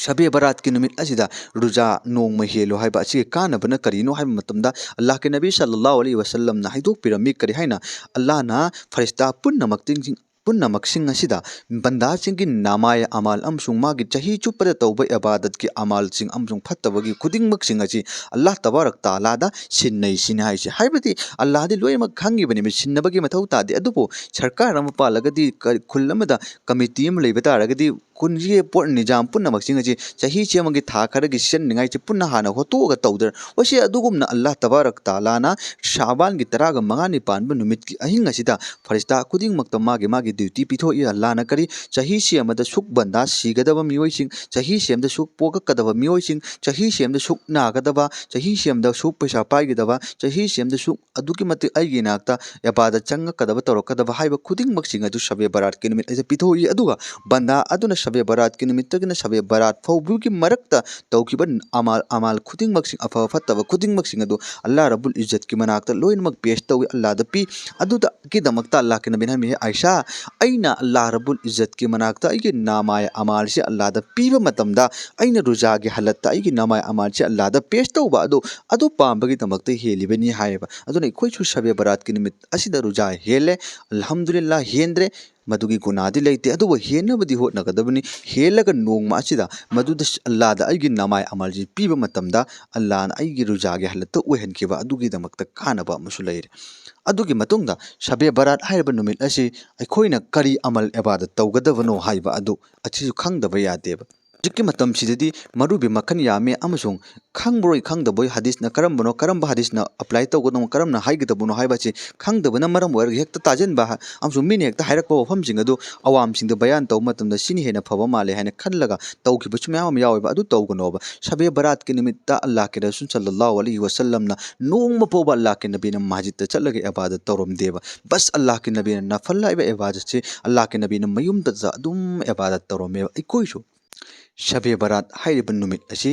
ꯁꯕꯦ ꯕꯔꯥꯠꯀꯤ ꯅꯨꯃꯤꯠ ꯑꯁꯤꯗ ꯔꯨꯖꯥ ꯅꯣꯡꯃ ꯍꯦꯜꯂꯨ ꯍꯥꯏꯕ ꯑꯁꯤꯒꯤ ꯀꯥꯟꯅꯕꯅ ꯀꯔꯤꯅꯣ ꯍꯥꯏꯕ ꯃꯇꯝꯗ, ꯑꯜꯂꯥꯍꯀꯤ ꯅꯕꯤ ꯁꯜꯂꯜꯂꯥꯍꯨ ꯑꯂꯩꯍꯤ ꯋꯁꯜꯂꯝꯅ ꯍꯥꯏꯗꯣꯛꯄꯤꯔꯝꯃꯤ꯫ ꯀꯔꯤ ꯍꯥꯏꯅ? ꯑꯜꯂꯥꯍꯅ ꯐꯔꯤꯁꯇꯥ ꯄꯨꯝꯅꯃꯛ ꯇꯤꯡꯁꯤꯡ-, ꯄꯨꯝꯅꯃꯛꯁꯤꯡ ꯑꯁꯤꯗ ꯕꯟꯗꯥꯁꯤꯡꯒꯤ ꯅꯃꯥꯏ ꯑꯃꯥꯜ ꯑꯃꯁꯨꯡ ꯃꯥꯒꯤ ꯆꯍꯤ ꯆꯨꯞꯄꯗ ꯇꯧꯕ ꯏꯕꯥꯗꯠꯀꯤ ꯑꯃꯥꯜꯁꯤꯡ ꯑꯃꯁꯨꯡ ꯐꯠꯇꯕꯒꯤ ꯈꯨꯗꯤꯡꯃꯛꯁꯤꯡ ꯑꯁꯤ ꯑꯜꯂꯥꯍ ꯇꯕꯥꯔꯛ ꯇꯥꯂꯥꯗ ꯁꯤꯟꯅꯩ ꯁꯤꯅꯤ ꯍꯥꯏꯁꯦ꯫ ꯍꯥꯏꯕꯗꯤ ꯑꯜꯂꯥꯍꯗꯤ ꯂꯣꯏꯅꯃꯛ ꯈꯪꯉꯤꯕꯅꯦꯕ, ꯁꯤꯟꯅꯕꯒꯤ ꯃꯊꯧ ꯇꯥꯗꯦ꯫ ꯑꯗꯨꯕꯨ ꯁꯔꯀꯥꯔ ꯑꯃ ꯄꯥꯜꯂꯒꯗꯤ, ꯀ-, ꯈꯨꯜ ꯑꯃꯗ ꯀꯃꯤꯇꯤ ꯑꯃ ꯂꯩꯕ ꯇꯥꯔꯒꯗꯤ, ꯈꯨꯟꯁꯤꯒꯤ ꯄꯣꯠ ꯅꯤꯖꯥꯝ ꯄꯨꯝꯅꯃꯛꯁꯤꯡ ꯑꯁꯤ ꯆꯍꯤ ꯁꯤ ꯑꯃꯒꯤ ꯊꯥ ꯈꯔꯒꯤ ꯁꯤꯖꯤꯟꯅꯅꯤꯡꯉꯥꯏꯁꯤ ꯄꯨꯟꯅ ꯍꯥꯟꯅ ꯍꯣꯠꯇꯣꯛꯑꯒ ꯇꯧꯗꯅ, ꯃꯁꯤ ꯑꯗꯨꯒꯨꯝꯅ ꯑꯜꯂꯥꯍ ꯇꯕꯥꯔꯛ ꯇꯥꯂꯥꯅ ꯁꯥꯕꯥꯟꯒꯤ ꯇꯔꯥꯒ ꯃꯉꯥꯅꯤ ꯄꯥꯟꯕ ꯅꯨꯃꯤꯠꯀꯤ ꯑꯍꯤꯡ ꯑꯁꯤꯗ ꯐꯔꯤꯁꯇꯥ ꯈꯨꯗꯤꯡꯃꯛꯇ ꯃꯥꯒꯤ ꯃꯥꯒꯤ ꯗ꯭ꯌꯨꯇꯤ ꯄꯤꯊꯣꯛꯏ꯫ ꯑꯜꯂꯥꯍꯅ ꯀꯔꯤ, ꯆꯍꯤ ꯁꯤ ꯑꯃꯗ ꯁꯨꯛ ꯕꯟꯗꯥ ꯁꯤꯒꯗꯕ ꯃꯤꯑꯣꯏꯁꯤꯡ, ꯆꯍꯤ ꯁꯤ ꯑꯃꯗ ꯁꯨꯛ ꯄꯣꯛꯂꯛꯀꯗꯕ ꯃꯤꯑꯣꯏꯁꯤꯡ, ꯆꯍꯤ ꯁꯤ ꯑꯃꯗ ꯁꯨꯛ ꯅꯥꯒꯗꯕ, ꯆꯍꯤ ꯁꯤ ꯑꯃꯗ ꯁꯨꯛ ꯄꯩꯁꯥ ꯄꯥꯏꯒꯗꯕ, ꯆꯍꯤ ꯁꯤ ꯑꯃꯗ ꯁꯨꯛ ꯑꯗꯨꯛꯀꯤ ꯃꯇꯤꯛ ꯑꯩꯒꯤ ꯏꯅꯥꯛꯇ ꯏꯕꯥꯗꯠ ꯆꯪꯉꯛꯀꯗꯕ, ꯇꯧꯔꯛꯀꯗꯕ ꯍꯥꯏꯕ ꯈꯨꯗꯤꯡꯃꯛꯁꯤꯡ ꯑꯗꯨ ꯁꯕꯦ ꯕꯔꯥꯠꯀꯤ ꯅꯨꯃꯤꯠ ꯑꯁꯤꯗ ꯄꯤꯊꯣꯛꯏ꯫ ꯑꯗꯨꯒ ꯕꯟꯗꯥ ꯑꯗꯨꯅ ꯁꯕꯦ ꯕꯔꯥꯠꯀꯤ ꯅꯨꯃꯤꯠꯇꯒꯤꯅ ꯁꯕꯦ ꯕꯔꯥꯠ ꯐꯥꯎꯕꯒꯤ ꯃꯔꯛꯇ ꯇꯧꯈꯤꯕ ꯑꯃꯥꯜ, ꯑꯃꯥꯜ ꯈꯨꯗꯤꯡꯃꯛꯁꯤꯡ, ꯑꯐꯕ ꯐꯠꯇꯕ ꯈꯨꯗꯤꯡꯃꯛꯁꯤꯡ ꯑꯗꯨ ꯑꯜꯂꯥꯍ ꯔꯕꯨꯜ ꯏꯖꯠꯀꯤ ꯃꯅꯥꯛꯇ ꯂꯣꯏꯅꯃꯛ ꯄꯦꯁ ꯇꯧꯏ, ꯑꯜꯂꯥꯍꯗ ꯄꯤ꯫ ꯑꯗꯨꯗꯒꯤꯗꯃꯛꯇ ꯑꯜꯂꯥꯍꯀꯤ ꯅꯕꯤꯅ ꯍꯥꯏꯔꯝꯃꯤ, "ꯑꯥꯏꯁꯥ, ꯑꯩꯅ ꯑꯜꯂꯥꯍ ꯔꯕꯨꯜ ꯏꯖꯠꯀꯤ ꯃꯅꯥꯛꯇ ꯑꯩꯒꯤ ꯅꯃꯥꯏ ꯑꯃꯥꯜꯁꯤ ꯑꯜꯂꯥꯍꯗ ꯄꯤꯕ ꯃꯇꯝꯗ, ꯑꯩꯅ ꯔꯨꯖꯥꯒꯤ ꯍꯥꯂꯠꯇ ꯑꯩꯒꯤ ꯅꯃꯥꯏ ꯑꯃꯥꯜꯁꯤ ꯑꯜꯂꯥꯍꯗ ꯄꯦꯁ ꯇꯧꯕ ꯑꯗꯨ, ꯑꯗꯨ ꯄꯥꯝꯕꯒꯤꯗꯃꯛꯇ ꯍꯦꯜꯂꯤꯕꯅꯤ" ꯍꯥꯏꯌꯦꯕ꯫ ꯑꯗꯨꯅ ꯑꯩꯈꯣꯏꯁꯨ ꯁꯕꯦ ꯕꯔꯥꯠꯀꯤ ꯅꯨꯃꯤꯠ ꯑꯁꯤꯗ ꯔꯨꯖꯥ ꯍꯦꯜꯂꯦ, ꯑꯜꯍꯝꯗꯨꯂꯤꯜꯂꯥꯍ, ꯍꯦꯟꯗ꯭ꯔꯦ, ꯃꯗꯨꯒꯤ ꯒꯨꯅꯥꯗꯤ ꯂꯩꯇꯦ, ꯑꯗꯨꯕꯨ ꯍꯦꯟꯅꯕꯗꯤ ꯍꯣꯠꯅꯒꯗꯕꯅꯤ꯫ ꯍꯦꯜꯂꯒ ꯅꯣꯡꯃ ꯑꯁꯤꯗ ꯃꯗꯨꯗ ꯑꯜꯂꯥꯍꯗ ꯑꯩꯒꯤ ꯅꯃꯥꯏ ꯑꯃꯥꯜꯁꯤ ꯄꯤꯕ ꯃꯇꯝꯗ, ꯑꯜꯂꯥꯍꯅ ꯑꯩꯒꯤ ꯔꯨꯖꯥꯒꯤ ꯍꯥꯂꯠꯇ ꯑꯣꯏꯍꯟꯈꯤꯕ ꯑꯗꯨꯒꯤꯗꯃꯛꯇ ꯀꯥꯟꯅꯕ ꯑꯃꯁꯨ ꯂꯩꯔꯦ꯫ ꯑꯗꯨꯒꯤ ꯃꯇꯨꯡꯗ ꯁꯕꯦ ꯕꯔꯥꯠ ꯍꯥꯏꯔꯤꯕ ꯅꯨꯃꯤꯠ ꯑꯁꯤ ꯑꯩꯈꯣꯏꯅ ꯀꯔꯤ ꯑꯃꯜ ꯏꯕꯥꯗꯠ ꯇꯧꯒꯗꯕꯅꯣ ꯍꯥꯏꯕ ꯑꯗꯨ ꯑꯁꯤꯁꯨ ꯈꯪꯗꯕ ꯌꯥꯗꯦꯕ꯫ ꯍꯧꯖꯤꯛꯀꯤ ꯃꯇꯝꯁꯤꯗꯗꯤ ꯃꯔꯨꯕꯤ ꯃꯈꯜ ꯌꯥꯝꯃꯤ ꯑꯃꯁꯨꯡ ꯈꯪꯕ꯭ꯔꯣꯏ ꯈꯪꯗꯕꯣꯏ ꯍꯗꯤꯁꯅ ꯀꯔꯝꯕꯅꯣ, ꯀꯔꯝꯕ ꯍꯗꯤꯁꯅ ꯑꯦꯄ꯭ꯂꯥꯏ ꯇꯧꯒꯗꯕꯅꯣ, ꯀꯔꯝꯅ ꯍꯥꯏꯒꯗꯕꯅꯣ ꯍꯥꯏꯕꯁꯤ ꯈꯪꯗꯕꯅ ꯃꯔꯝ ꯑꯣꯏꯔꯒ ꯍꯦꯛꯇ ꯇꯥꯁꯤꯟꯕ ꯍꯥ-, ꯑꯃꯁꯨꯡ ꯃꯤꯅ ꯍꯦꯛꯇ ꯍꯥꯏꯔꯛꯄ ꯋꯥꯐꯝꯁꯤꯡ ꯑꯗꯨ ꯑꯋꯥꯝꯁꯤꯡꯗ ꯕꯌꯥꯟ ꯇꯧꯕ ꯃꯇꯝꯗ ꯁꯤꯅ ꯍꯦꯟꯅ ꯐꯕ ꯃꯥꯜꯂꯦ ꯍꯥꯏꯅ ꯈꯜꯂꯒ ꯇꯧꯈꯤꯕꯁꯨ ꯃꯌꯥꯝ ꯑꯃ ꯌꯥꯎꯋꯦꯕ꯫ ꯑꯗꯨ ꯇꯧꯒꯅꯣꯕ꯫ ꯁꯕꯦ ꯕꯔꯥꯠꯀꯤ ꯅꯨꯃꯤꯠꯇ ꯑꯜꯂꯥꯍꯀꯤ ꯔꯁꯨꯜ ꯁꯜꯂꯜꯂꯥꯍꯨ ꯑꯂꯩꯍꯤ ꯋꯁꯜꯂꯝꯅ ꯅꯣꯡꯃ ꯐꯥꯎꯕ ꯑꯜꯂꯥꯍꯀꯤ ꯅꯕꯤꯅ ꯃꯁꯖꯤꯗꯇ ꯆꯠꯂꯒ ꯏꯕꯥꯗꯠ ꯇꯧꯔꯝꯗꯦꯕ꯫ ꯕꯁ ꯑꯜꯂꯥꯍꯀꯤ ꯅꯕꯤꯅ ꯅꯐꯜ ꯍꯥꯏꯕ ꯏꯕꯥꯗꯠꯁꯤ ꯑꯜꯂꯥꯍꯀꯤ ꯅꯕꯤꯅ ꯃꯌꯨꯝꯗ ꯑꯗꯨꯝ ꯏꯕꯥꯗꯠ ꯇꯧꯔꯝꯃꯦꯕ꯫ ꯑꯩꯈꯣꯏꯁꯨ ꯁꯕꯦ ꯕꯔꯥꯠ ꯍꯥꯏꯔꯤꯕ ꯅꯨꯃꯤꯠ ꯑꯁꯤ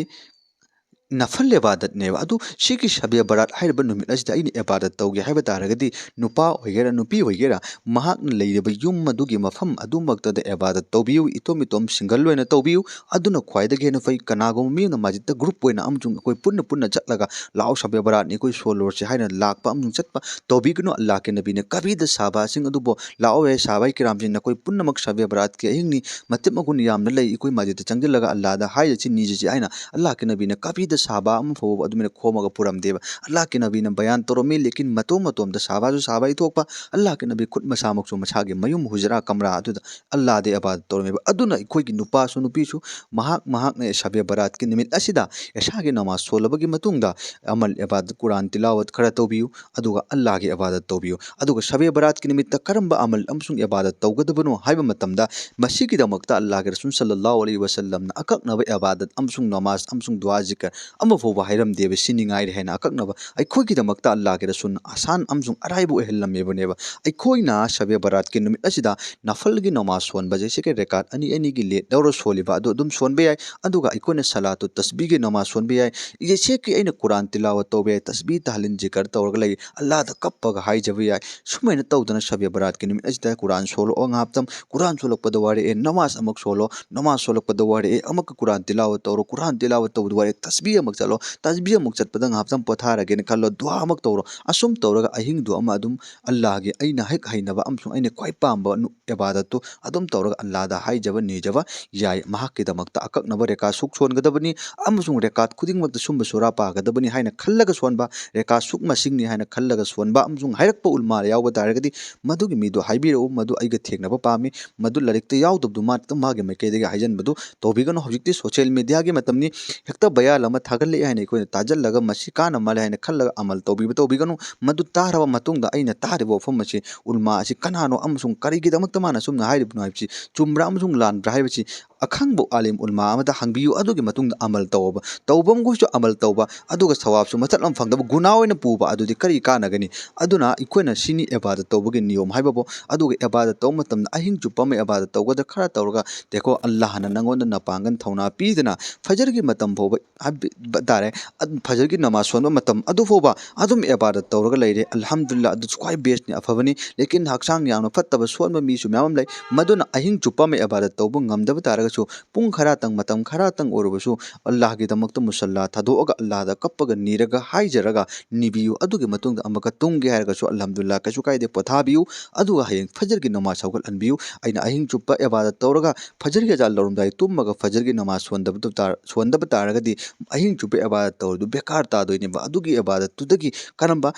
ꯅꯐꯜ ꯏꯕꯥꯗꯠꯅꯦꯕ꯫ ꯑꯗꯨ ꯁꯤꯒꯤ ꯁꯕꯦ ꯕꯔꯥꯠ ꯍꯥꯏꯔꯤꯕ ꯅꯨꯃꯤꯠ ꯑꯁꯤꯗ ꯑꯩꯅ ꯏꯕꯥꯗꯠ ꯇꯧꯒꯦ ꯍꯥꯏꯕ ꯇꯥꯔꯒꯗꯤ, ꯅꯨꯄꯥ ꯑꯣꯏꯒꯦꯔꯥ ꯅꯨꯄꯤ ꯑꯣꯏꯒꯦꯔꯥ, ꯃꯍꯥꯛꯅ ꯂꯩꯔꯤꯕ ꯌꯨꯝ ꯑꯗꯨꯒꯤ ꯃꯐꯝ ꯑꯗꯨꯃꯛꯇꯗ ꯏꯕꯥꯗꯠ ꯇꯧꯕꯤꯌꯨ꯫ ꯏꯇꯣꯝ ꯏꯇꯣꯝ ꯁꯤꯡꯒꯜ ꯑꯣꯏꯅ ꯇꯧꯕꯤꯌꯨ, ꯑꯗꯨꯅ ꯈ꯭ꯋꯥꯏꯗꯒꯤ ꯍꯦꯟꯅ ꯐꯩ꯫ ꯀꯅꯥꯒꯨꯝꯕ ꯃꯤ ꯑꯃꯅ ꯃꯁꯖꯤꯠꯇ ꯒ꯭ꯔꯨꯞ ꯑꯣꯏꯅ ꯑꯃꯁꯨꯡ ꯑꯩꯈꯣꯏ ꯄꯨꯟꯅ ꯄꯨꯟꯅ ꯆꯠꯂꯒ "ꯂꯥꯛꯑꯣ ꯁꯕꯦ ꯕꯔꯥꯠꯅꯤ, ꯑꯩꯈꯣꯏ ꯁꯣꯜꯂꯨꯔꯁꯤ" ꯍꯥꯏꯅ ꯂꯥꯛꯄ ꯑꯃꯁꯨꯡ ꯆꯠꯄ ꯇꯧꯕꯤꯒꯅꯨ꯫ ꯑꯜꯂꯥꯍꯀꯤ ꯅꯕꯤꯅ ꯀꯕꯤꯗ ꯁꯥꯍꯕꯥꯁꯤꯡ ꯑꯗꯨꯕꯨ "ꯂꯥꯛꯑꯣ ꯍꯦ ꯁꯥꯍꯕꯥꯏ ꯀꯤꯔꯥꯝꯁꯤꯡ, ꯅꯈꯣꯏ ꯄꯨꯝꯅꯃꯛ ꯁꯕꯦ ꯕꯔꯥꯠꯀꯤ ꯑꯍꯤꯡꯅꯤ, ꯃꯇꯤꯛ ꯃꯒꯨꯟ ꯌꯥꯝꯅ ꯂꯩ, ꯑꯩꯈꯣꯏ ꯃꯁꯖꯤꯠꯇ ꯆꯪꯁꯤꯜꯂꯒ ꯑꯜꯂꯥꯍꯗ ꯍꯥꯏꯖꯁꯤ, ꯅꯤꯖꯁꯤ" ꯍꯥꯏꯅ ꯑꯜꯂꯥꯍꯀꯤ ꯅꯕꯤꯅ ꯀꯕꯤꯗ ꯁꯥꯍꯕꯥ ꯑꯃ ꯐꯥꯎꯕ ꯑꯗꯨꯃꯥꯏꯅ ꯈꯣꯝꯃꯒ ꯄꯨꯔꯝꯗꯦꯕ꯫ ꯑꯜꯂꯥꯍꯀꯤ ꯅꯕꯤꯅ ꯕꯌꯥꯟ ꯇꯧꯔꯝꯃꯤ, ꯂꯦꯀꯤꯟ ꯃꯇꯣꯝ ꯃꯇꯣꯝꯗ ꯁꯥꯍꯕꯥꯁꯨ ꯁꯥꯍꯕꯥꯏ ꯊꯣꯛꯄ, ꯑꯜꯂꯥꯍꯀꯤ ꯅꯕꯤ ꯈꯨꯠ ꯃꯁꯥꯃꯛꯁꯨ ꯃꯁꯥꯒꯤ ꯃꯌꯨꯝ ꯍꯨꯖꯔꯥ ꯀꯝꯔꯥ ꯑꯗꯨꯗ ꯑꯜꯂꯥꯍꯗ ꯏꯕꯥꯗꯠ ꯇꯧꯔꯝꯃꯦꯕ꯫ ꯑꯗꯨꯅ ꯑꯩꯈꯣꯏꯒꯤ ꯅꯨꯄꯥꯁꯨ ꯅꯨꯄꯤꯁꯨ ꯃꯍꯥꯛ ꯃꯍꯥꯛꯅ ꯁꯕꯦ ꯕꯔꯥꯠꯀꯤ ꯅꯨꯃꯤꯠ ꯑꯁꯤꯗ ꯏꯁꯥꯒꯤ ꯅꯃꯥꯖ ꯁꯣꯜꯂꯕꯒꯤ ꯃꯇꯨꯡꯗ ꯑꯃꯜ ꯏꯕꯥꯗꯠ, ꯀꯨꯔꯥꯟ ꯇꯤꯂꯥꯋꯠ ꯈꯔ ꯇꯧꯕꯤꯌꯨ, ꯑꯗꯨꯒ ꯑꯜꯂꯥꯍꯒꯤ ꯏꯕꯥꯗꯠ ꯇꯧꯕꯤꯌꯨ꯫ ꯑꯗꯨꯒ ꯁꯕꯦ ꯕꯔꯥꯠꯀꯤ ꯅꯨꯃꯤꯠꯇ ꯀꯔꯝꯕ ꯑꯃꯜ ꯑꯃꯁꯨꯡ ꯏꯕꯥꯗꯠ ꯇꯧꯒꯗꯕꯅꯣ ꯍꯥꯏꯕ ꯃꯇꯝꯗ, ꯃꯁꯤꯒꯤꯗꯃꯛꯇ ꯑꯜꯂꯥꯍꯒꯤ ꯔꯁꯨꯜ ꯁꯜꯂꯜꯂꯥꯍꯨ ꯑꯂꯩꯍꯤ ꯋꯁꯜꯂꯝꯅ ꯑꯀꯛꯅꯕ ꯏꯕꯥꯗꯠ ꯑꯃꯁꯨꯡ ꯅꯃꯥꯖ ꯑꯃꯁꯨꯡ ꯗꯨꯋꯥ ꯖꯤꯀꯔ ꯑꯃ ꯐꯥꯎꯕ ꯍꯥꯏꯔꯝꯗꯦꯕ꯫ ꯁꯤꯅꯤ ꯉꯥꯏꯔꯦ ꯍꯥꯏꯅ ꯑꯀꯛꯅꯕ ꯑꯩꯈꯣꯏꯒꯤꯗꯃꯛꯇ ꯑꯜꯂꯥꯍꯒꯤ ꯔꯁꯨꯜꯅ ꯑꯁꯥꯟ ꯑꯃꯁꯨꯡ ꯑꯔꯥꯏꯕ ꯑꯣꯏꯍꯜꯂꯝꯃꯦꯕꯅꯦꯕ꯫ ꯑꯩꯈꯣꯏꯅ ꯁꯕꯦ ꯕꯔꯥꯠꯀꯤ ꯅꯨꯃꯤꯠ ꯑꯁꯤꯗ ꯅꯐꯜꯒꯤ ꯅꯃꯥꯖ ꯁꯣꯟꯕꯁꯦ ꯁꯤꯒꯤ ꯔꯦꯀꯥꯠ ꯑꯅꯤ ꯑꯅꯤꯒꯤ ꯂꯦꯠ ꯂꯧꯔ ꯁꯣꯜꯂꯤꯕ ꯑꯗꯨ ꯑꯗꯨꯝ ꯁꯣꯟꯕ ꯌꯥꯏ꯫ ꯑꯗꯨꯒ ꯑꯩꯈꯣꯏꯅ ꯁꯂꯥꯇꯨ ꯇꯁꯕꯤꯒꯤ ꯅꯃꯥꯖ ꯁꯣꯟꯕ ꯌꯥꯏ꯫ ꯏꯁꯦꯛꯀꯤ ꯑꯩꯅ ꯀꯨꯔꯥꯟ ꯇꯤꯂꯥꯋꯠ ꯇꯧꯕ ꯌꯥꯏ, ꯇꯁꯕꯤ ꯇꯍꯂꯤꯜ ꯖꯤꯀꯔ ꯇꯧꯔꯒ ꯂꯩ, ꯑꯜꯂꯥꯍꯗ ꯀꯞꯄꯒ ꯍꯥꯏꯖꯕ ꯌꯥꯏ꯫ ꯁꯨꯃꯥꯏꯅ ꯇꯧꯗꯅ ꯁꯕꯦ ꯕꯔꯥꯠꯀꯤ ꯅꯨꯃꯤꯠ ꯑꯁꯤꯗ ꯀꯨꯔꯥꯟ ꯁꯣꯜꯂꯛꯑꯣ ꯉꯥꯏꯍꯥꯛꯇꯪ, ꯀꯨꯔꯥꯟ ꯁꯣꯜꯂꯛꯄꯗ ꯋꯥꯔꯛꯑꯦ, ꯅꯃꯥꯖ ꯑꯃꯨꯛ ꯁꯣꯜꯂꯣ, ꯅꯃꯥꯖ ꯁꯣꯜꯂꯛꯄꯗ ꯋꯥꯔꯛꯑꯦ, ꯑꯃꯨꯛꯀ ꯀꯨꯔꯥꯟ ꯇꯤꯂꯥꯋꯠ ꯇꯧꯔꯣ, ꯀꯨꯔꯥꯟ ꯇꯤꯂꯥꯋꯠ ꯇꯧꯕꯗ ꯋꯥꯔꯛꯑꯦ, ꯇꯁꯕꯤ ꯑꯃꯨꯛ ꯆꯠꯂꯣ, ꯇꯁꯕꯤ ꯑꯃꯨꯛ ꯆꯠꯄꯗ ꯉꯥꯏꯍꯥꯛꯇꯪ ꯄꯣꯊꯥꯔꯒꯦꯅ ꯈꯜꯂꯣ, ꯗꯨꯋꯥ ꯑꯃꯨꯛ ꯇꯧꯔꯣ꯫ ꯑꯁꯨꯝ ꯇꯧꯔꯒ ꯑꯍꯤꯡꯗꯨ ꯑꯃ ꯑꯗꯨꯝ ꯑꯜꯂꯥꯍꯒꯤ ꯑꯩꯅ ꯍꯦꯛ ꯍꯩꯅꯕ ꯑꯃꯁꯨꯡ ꯑꯩꯅ ꯈ꯭ꯋꯥꯏ ꯄꯥꯝꯕ ꯅꯨ-, ꯏꯕꯥꯗꯠꯇꯨ ꯑꯗꯨꯝ ꯇꯧꯔꯒ ꯑꯜꯂꯥꯍꯗ ꯍꯥꯏꯖꯕ ꯅꯤꯖꯕ ꯌꯥꯏ꯫ ꯃꯍꯥꯛꯀꯤꯗꯃꯛꯇ ꯑꯀꯛꯅꯕ ꯔꯦꯀꯥꯠ ꯁꯨꯛ ꯁꯣꯟꯒꯗꯕꯅꯤ ꯑꯃꯁꯨꯡ ꯔꯦꯀꯥꯠ ꯈꯨꯗꯤꯡꯃꯛꯇ ꯁꯨꯝꯕ ꯁꯨꯔꯥ ꯄꯥꯒꯗꯕꯅꯤ ꯍꯥꯏꯅ ꯈꯜꯂꯒ ꯁꯣꯟꯕ, ꯔꯦꯀꯥꯠ ꯁꯨꯛ ꯃꯁꯤꯡꯅꯤ ꯍꯥꯏꯅ ꯈꯜꯂꯒ ꯁꯣꯟꯕ ꯑꯃꯁꯨꯡ ꯍꯥꯏꯔꯛꯄ ꯎꯂꯃꯥ ꯌꯥꯎꯕ ꯇꯥꯔꯒꯗꯤ ꯃꯗꯨꯒꯤ ꯃꯤꯗꯨ ꯍꯥꯏꯕꯤꯔꯛꯎ, ꯃꯗꯨ ꯑꯩꯒ ꯊꯦꯡꯅꯕ ꯄꯥꯝꯃꯤ, ꯃꯗꯨ ꯂꯥꯏꯔꯤꯛꯇ ꯌꯥꯎꯗꯕꯗꯨ ꯃꯥ ꯈꯛꯇ ꯃꯥꯒꯤ ꯃꯥꯏꯀꯩꯗꯒꯤ ꯍꯥꯏꯖꯟꯕꯗꯨ ꯇꯧꯕꯤꯒꯅꯨ꯫ ꯍꯧꯖꯤꯛꯇꯤ ꯁꯣꯁꯤꯌꯦꯜ ꯃꯦꯗꯤꯌꯥꯒꯤ ꯃꯇꯝꯅꯤ, ꯍꯦꯛꯇ ꯕꯌꯥꯟ ꯑꯃ ꯊꯥꯒꯠꯂꯛꯑꯦ ꯍꯥꯏꯅ ꯑꯩꯈꯣꯏꯅ ꯇꯥꯖꯜꯂꯒ ꯃꯁꯤ ꯀꯥꯟꯅ ꯃꯥꯜꯂꯦ ꯍꯥꯏꯅ ꯈꯜꯂꯒ ꯑꯃꯜ ꯇꯧꯕꯤꯕ ꯇꯧꯕꯤꯒꯅꯨ꯫ ꯃꯗꯨ ꯇꯥꯔꯕ ꯃꯇꯨꯡꯗ ꯑꯩꯅ ꯇꯥꯔꯤꯕ ꯋꯥꯐꯝ ꯑꯁꯤ ꯎꯂꯃꯥ ꯑꯁꯤ ꯀꯅꯥꯅꯣ ꯑꯃꯁꯨꯡ ꯀꯔꯤꯒꯤꯗꯃꯛꯇ ꯃꯥꯅ ꯑꯁꯨꯝꯅ ꯍꯥꯏꯔꯤꯕꯅꯣ ꯍꯥꯏꯕꯁꯤ ꯆꯨꯝꯕ꯭ꯔꯥ ꯑꯃꯁꯨꯡ ꯂꯥꯟꯕ꯭ꯔꯥ ꯍꯥꯏꯕꯁꯤ ꯑꯈꯪꯕ ꯑꯥꯂꯤꯝ ꯎꯂꯃꯥ ꯑꯃꯗ ꯍꯪꯕꯤꯌꯨ, ꯑꯗꯨꯒꯤ ꯃꯇꯨꯡꯗ ꯑꯃꯜ ꯇꯧꯕ, ꯇꯧꯕ ꯑꯃꯒꯤꯁꯨ ꯑꯃꯜ ꯇꯧꯕ, ꯑꯗꯨꯒ ꯁꯋꯥꯕꯁꯨ ꯃꯊꯠ ꯑꯃ ꯐꯪꯗꯕ ꯒꯨꯅꯥ ꯑꯣꯏꯅ ꯄꯨꯕ, ꯑꯗꯨꯗꯤ ꯀꯔꯤ ꯀꯥꯟꯅꯒꯅꯤ? ꯑꯗꯨꯅ ꯑꯩꯈꯣꯏꯅ ꯁꯤꯅꯤ ꯏꯕꯥꯗꯠ ꯇꯧꯕꯒꯤ ꯅꯤꯌꯣꯝ ꯍꯥꯏꯕꯕꯨ꯫ ꯑꯗꯨꯒ ꯏꯕꯥꯗꯠ ꯇꯧꯕ ꯃꯇꯝꯗ ꯑꯍꯤꯡ ꯆꯨꯞꯄ ꯑꯃ ꯏꯕꯥꯗꯠ ꯇꯧꯒꯗ ꯈꯔ ꯇꯧꯔꯒ ꯗꯦꯀꯣ, ꯑꯜꯂꯥꯍꯅ ꯅꯪꯉꯣꯟꯗ ꯅꯄꯥꯡꯒꯜ ꯊꯧꯅꯥ ꯄꯤꯗꯅ ꯐꯖꯔꯒꯤ ꯃꯇꯝ ꯐꯥꯎꯕ ꯍꯥꯏꯕ ꯇꯥꯔꯦ, ꯑꯗꯨꯝ ꯐꯖꯔꯒꯤ ꯅꯃꯥꯖ ꯁꯣꯟꯕ ꯃꯇꯝ ꯑꯗꯨ ꯐꯥꯎꯕ ꯑꯗꯨꯝ ꯏꯕꯥꯗꯠ ꯇꯧꯔꯒ ꯂꯩꯔꯦ꯫ ꯑꯜꯍꯝꯗꯨꯂꯤꯜꯂꯥ, ꯑꯗꯨꯁꯨ ꯈ꯭ꯋꯥꯏ ꯕꯦꯁꯅꯤ, ꯑꯐꯕꯅꯤ꯫ ꯂꯦꯀꯤꯟ ꯍꯛꯆꯥꯡ ꯌꯥꯝꯅ ꯐꯠꯇꯕ ꯁꯣꯟꯕ ꯃꯤꯁꯨ ꯃꯌꯥꯝ ꯑꯃ ꯂꯩ꯫ ꯃꯗꯨꯅ ꯑꯍꯤꯡ ꯆꯨꯞꯄ ꯑꯃ ꯏꯕꯥꯗꯠ ꯇꯧꯕ ꯉꯝꯗꯕ ꯇꯥꯔꯒꯁꯨ ꯄꯨꯡ ꯈꯔꯇꯪ, ꯃꯇꯝ ꯈꯔꯇꯪ ꯑꯣꯏꯔꯕꯁꯨ ꯑꯜꯂꯥꯍꯒꯤꯗꯃꯛꯇ ꯃꯨꯁꯜꯂꯥ ꯊꯥꯗꯣꯛꯑꯒ ꯑꯜꯂꯥꯍꯗ ꯀꯞꯄꯒ ꯅꯤꯔꯒ ꯍꯥꯏꯖꯔꯒ ꯅꯤꯕꯤꯌꯨ꯫ ꯑꯗꯨꯒꯤ ꯃꯇꯨꯡꯗ ꯑꯃꯨꯛꯀ ꯇꯨꯝꯒꯦ ꯍꯥꯏꯔꯒꯁꯨ ꯑꯜꯍꯝꯗꯨꯂꯤꯜꯂꯥ, ꯀꯩꯁꯨ ꯀꯥꯏꯗꯦ, ꯄꯣꯊꯥꯕꯤꯌꯨ꯫ ꯑꯗꯨꯒ ꯍꯌꯦꯡ ꯐꯖꯔꯒꯤ ꯅꯃꯥꯖ ꯍꯧꯒꯠꯍꯟꯕꯤꯌꯨ꯫ ꯑꯩꯅ ꯑꯍꯤꯡ ꯆꯨꯞꯄ ꯏꯕꯥꯗꯠ ꯇꯧꯔꯒ ꯐꯖꯔꯒꯤ ꯑꯖꯥꯟ ꯂꯧꯔꯝꯗꯥꯏ ꯇꯨꯝꯃꯒ ꯐꯖꯔꯒꯤ ꯅꯃꯥꯖ ꯁꯣꯟꯗꯕꯗꯨ ꯇꯥꯔ-, ꯁꯣꯟꯗꯕ ꯇꯥꯔꯒꯗꯤ ꯑꯍꯤꯡ ꯆꯨꯞꯄ ꯏꯕꯥꯗꯠ ꯇꯧꯔꯤꯗꯨ ꯕꯦꯀꯥꯔ ꯇꯥꯗꯣꯏꯅꯦꯕ꯫ ꯑꯗꯨꯒꯤ ꯏꯕꯥꯗꯠꯇꯨꯗꯒꯤ ꯀꯔꯝꯕ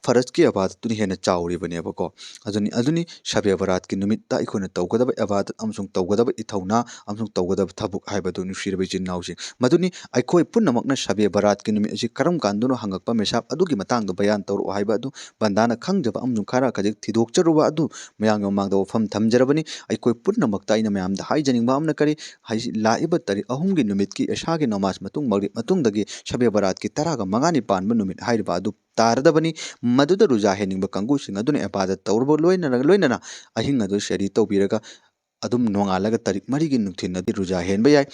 ꯐꯔꯖꯀꯤ ꯏꯕꯥꯗꯠꯇꯨꯅ ꯍꯦꯟꯅ ꯆꯥꯎꯔꯤꯕꯅꯦꯕꯀꯣ꯫ ꯑꯗꯨꯅꯤ, ꯑꯗꯨꯅꯤ ꯁꯕꯦ ꯕꯔꯥꯠꯀꯤ ꯅꯨꯃꯤꯠꯇ ꯑꯩꯈꯣꯏꯅ ꯇꯧꯒꯗꯕ ꯏꯕꯥꯗꯠ ꯑꯃꯁꯨꯡ ꯇꯧꯒꯗꯕ ꯏꯊꯧꯅꯥ ꯑꯃꯁꯨꯡ ꯇꯧꯒꯗꯕ ꯊꯕꯛ ꯍꯥꯏꯕꯗꯨ, ꯅꯨꯡꯁꯤꯔꯕ ꯏꯆꯤꯟ ꯏꯅꯥꯎꯁꯤꯡ꯫ ꯃꯗꯨꯅꯤ ꯑꯩꯈꯣꯏ ꯄꯨꯝꯅꯃꯛꯅ ꯁꯕꯦ ꯕꯔꯥꯠꯀꯤ ꯅꯨꯃꯤꯠ ꯑꯁꯤ ꯀꯔꯝ ꯀꯥꯟꯗꯅꯣ ꯍꯪꯉꯛꯄ ꯃꯤꯁꯥꯞ ꯑꯗꯨꯒꯤ ꯃꯇꯥꯡꯗ ꯕꯌꯥꯟ ꯇꯧꯔꯛꯑꯣ ꯍꯥꯏꯕ ꯑꯗꯨ ꯕꯟꯗꯥꯅ ꯈꯪꯖꯕ ꯑꯃꯁꯨꯡ ꯈꯔ ꯈꯖꯤꯛ ꯊꯤꯗꯣꯛꯆꯔꯨꯕ ꯑꯗꯨ ꯃꯌꯥꯝꯒꯤ ꯃꯃꯥꯡꯗ ꯋꯥꯐꯝ ꯊꯝꯖꯔꯕꯅꯤ꯫ ꯑꯩꯈꯣꯏ ꯄꯨꯝꯅꯃꯛꯇ ꯑꯩꯅ ꯃꯌꯥꯝꯗ ꯍꯥꯏꯖꯅꯤꯡꯕ ꯑꯃꯅ ꯀꯔꯤ ꯍꯥꯏꯁꯤ, ꯂꯥꯛꯏꯕ ꯇꯥꯔꯤꯛ ꯑꯍꯨꯝꯒꯤ ꯅꯨꯃꯤꯠꯀꯤ ꯏꯁꯥꯒꯤ ꯅꯃꯥꯖ ꯃꯇꯨꯡ, ꯃꯒ꯭ꯔꯤꯕ ꯃꯇꯨꯡꯗꯒꯤ ꯁꯕꯦ ꯕꯔꯥꯠꯀꯤ ꯇꯔꯥꯒ ꯃꯉꯥꯅꯤ ꯄꯥꯟꯕ ꯅꯨꯃꯤꯠ ꯍꯥꯏꯔꯤꯕ ꯑꯗꯨ ꯇꯥꯔꯗꯕꯅꯤ꯫ ꯃꯗꯨꯗ ꯔꯨꯖꯥ ꯍꯦꯟꯅꯤꯡꯕ ꯀꯥꯡꯕꯨꯁꯤꯡ ꯑꯗꯨꯅ ꯏꯕꯥꯗꯠ ꯇꯧꯔꯕ ꯂꯣꯏꯅꯅ, ꯂꯣꯏꯅꯅ ꯑꯍꯤꯡ ꯑꯗꯨ ꯁꯦꯍꯔꯤ ꯇꯧꯕꯤꯔꯒ ꯑꯗꯨꯝ ꯅꯣꯡꯉꯥꯜꯂꯒ ꯇꯥꯔꯤꯛ ꯃꯔꯤꯒꯤ ꯅꯨꯡꯊꯤꯜ ꯑꯗꯨ ꯔꯨꯖꯥ ꯍꯦꯟꯕ ꯌꯥꯏ꯫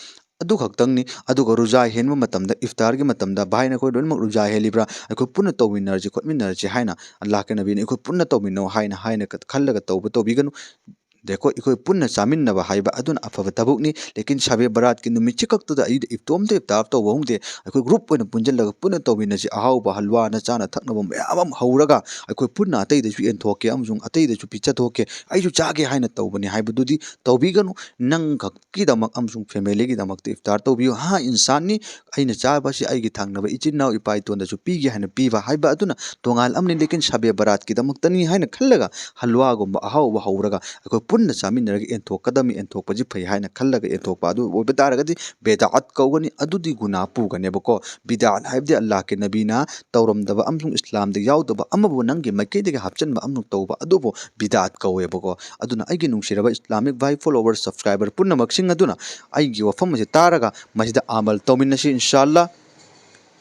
ꯑꯗꯨ ꯈꯛꯇꯪꯅꯤ꯫ ꯑꯗꯨꯒ ꯔꯨꯖꯥ ꯍꯦꯟꯕ ꯃꯇꯝꯗ, ꯏꯐꯇꯥꯔꯒꯤ ꯃꯇꯝꯗ, "ꯚꯥꯏ, ꯅꯈꯣꯏ ꯂꯣꯏꯅꯃꯛ ꯔꯨꯖꯥ ꯍꯦꯜꯂꯤꯕ꯭ꯔꯥ? ꯑꯩꯈꯣꯏ ꯄꯨꯟꯅ ꯇꯧꯃꯤꯟꯅꯔꯁꯤ, ꯈꯣꯠꯃꯤꯟꯅꯔꯁꯤ" ꯍꯥꯏꯅ, ꯑꯜꯂꯥꯍꯀꯤ ꯅꯕꯤꯅ "ꯑꯩꯈꯣꯏ ꯄꯨꯟꯅ ꯇꯧꯃꯤꯟꯅꯧ" ꯍꯥꯏꯅ, ꯍꯥꯏꯅ ꯈꯜꯂꯒ ꯇꯧꯕ ꯇꯧꯕꯤꯒꯅꯨ꯫ ꯗꯦꯀꯣ, ꯑꯩꯈꯣꯏ ꯄꯨꯟꯅ ꯆꯥꯃꯤꯟꯅꯕ ꯍꯥꯏꯕ ꯑꯗꯨꯅ ꯑꯐꯕ ꯊꯕꯛꯅꯤ꯫ ꯂꯦꯀꯤꯟ ꯁꯕꯦ ꯕꯔꯥꯠꯀꯤ ꯅꯨꯃꯤꯠꯁꯤ ꯈꯛꯇꯗ ꯑꯩ ꯏꯇꯣꯝꯇ ꯏꯐꯇꯥꯔ ꯇꯧꯕ ꯍꯧꯅꯗꯦ꯫ ꯑꯩꯈꯣꯏ ꯒ꯭ꯔꯨꯞ ꯑꯣꯏꯅ ꯄꯨꯟꯁꯤꯜꯂꯒ ꯄꯨꯟꯅ ꯇꯧꯃꯤꯟꯅꯁꯤ꯫ ꯑꯍꯥꯎꯕ ꯍꯜꯋꯥꯅ ꯆꯥꯅ ꯊꯛꯅꯕ ꯃꯌꯥꯝ ꯑꯃ ꯍꯧꯔꯒ ꯑꯩꯈꯣꯏ ꯄꯨꯟꯅ ꯑꯇꯩꯗꯁꯨ ꯌꯦꯟꯊꯣꯛꯀꯦ ꯑꯃꯁꯨꯡ ꯑꯇꯩꯗꯁꯨ ꯄꯤꯖꯊꯣꯛꯀꯦ, ꯑꯩꯁꯨ ꯆꯥꯒꯦ ꯍꯥꯏꯅ ꯇꯧꯕꯅꯤ ꯍꯥꯏꯕꯗꯨꯗꯤ ꯇꯧꯕꯤꯒꯅꯨ꯫ ꯅꯪ ꯈꯛꯀꯤꯗꯃꯛ ꯑꯃꯁꯨꯡ ꯐꯦꯃꯤꯂꯤꯒꯤꯗꯃꯛꯇ ꯏꯐꯇꯥꯔ ꯇꯧꯕꯤꯌꯨ꯫ ꯍꯥ, ꯏꯟꯁꯥꯟꯅꯤ, ꯑꯩꯅ ꯆꯥꯕꯁꯤ ꯑꯩꯒꯤ ꯊꯪꯅꯕ ꯏꯆꯤꯟ ꯏꯅꯥꯎ, ꯏꯄꯥ ꯏꯇꯣꯟꯗꯁꯨ ꯄꯤꯒꯦ ꯍꯥꯏꯅ ꯄꯤꯕ ꯍꯥꯏꯕ ꯑꯗꯨꯅ ꯇꯣꯉꯥꯟ ꯑꯃꯅꯤ꯫ ꯂꯦꯀꯤꯟ ꯁꯕꯦ ꯕꯔꯥꯠꯀꯤꯗꯃꯛꯇꯅꯤ ꯍꯥꯏꯅ ꯈꯜꯂꯒ ꯍꯜꯋꯥꯒꯨꯝꯕ ꯑꯍꯥꯎꯕ ꯍꯧꯔꯒ ꯑꯩꯈꯣꯏ ꯄꯨꯟꯅ ꯆꯥꯃꯤꯟꯅꯔꯒ ꯑꯦꯟꯊꯣꯛꯀꯗꯕꯅꯤ, ꯑꯦꯟꯊꯣꯛꯄꯁꯤ ꯐꯩ ꯍꯥꯏꯅ ꯈꯜꯂꯒ ꯑꯦꯟꯊꯣꯛꯄ ꯑꯗꯨ ꯑꯣꯏꯕ ꯇꯥꯔꯒꯗꯤ ꯕꯤꯗꯥꯠ ꯀꯧꯒꯅꯤ, ꯑꯗꯨꯗꯤ ꯒꯨꯅꯥ ꯄꯨꯒꯅꯦꯕꯀꯣ꯫ ꯕꯤꯗꯥꯠ ꯍꯥꯏꯕꯗꯤ ꯑꯜꯂꯥꯍꯀꯤ ꯅꯕꯤꯅ ꯇꯧꯔꯝꯗꯕ ꯑꯃꯁꯨꯡ ꯏꯁꯂꯥꯝꯗ ꯌꯥꯎꯗꯕ ꯑꯃꯕꯨ ꯅꯪꯒꯤ ꯃꯥꯏꯀꯩꯗꯒꯤ ꯍꯥꯞꯆꯤꯟꯕ ꯑꯃꯁꯨꯡ ꯇꯧꯕ ꯑꯗꯨꯕꯨ ꯕꯤꯗꯥꯠ ꯀꯧꯋꯦꯕꯀꯣ꯫ ꯑꯗꯨꯅ ꯑꯩꯒꯤ ꯅꯨꯡꯁꯤꯔꯕ ꯏꯁꯂꯥꯃꯤꯛ ꯚꯥꯏ ꯐꯣꯂꯣꯋꯔ ꯁꯕꯁꯀ꯭ꯔꯥꯏꯕꯔ ꯄꯨꯝꯅꯃꯛꯁꯤꯡ ꯑꯗꯨꯅ ꯑꯩꯒꯤ ꯋꯥꯐꯝ ꯑꯁꯤ ꯇꯥꯔꯒ ꯃꯁꯤꯗ ꯑꯃꯜ ꯇꯧꯃꯤꯟꯅꯁꯤ ꯏꯟꯁꯥ ꯑꯜꯂꯥ꯫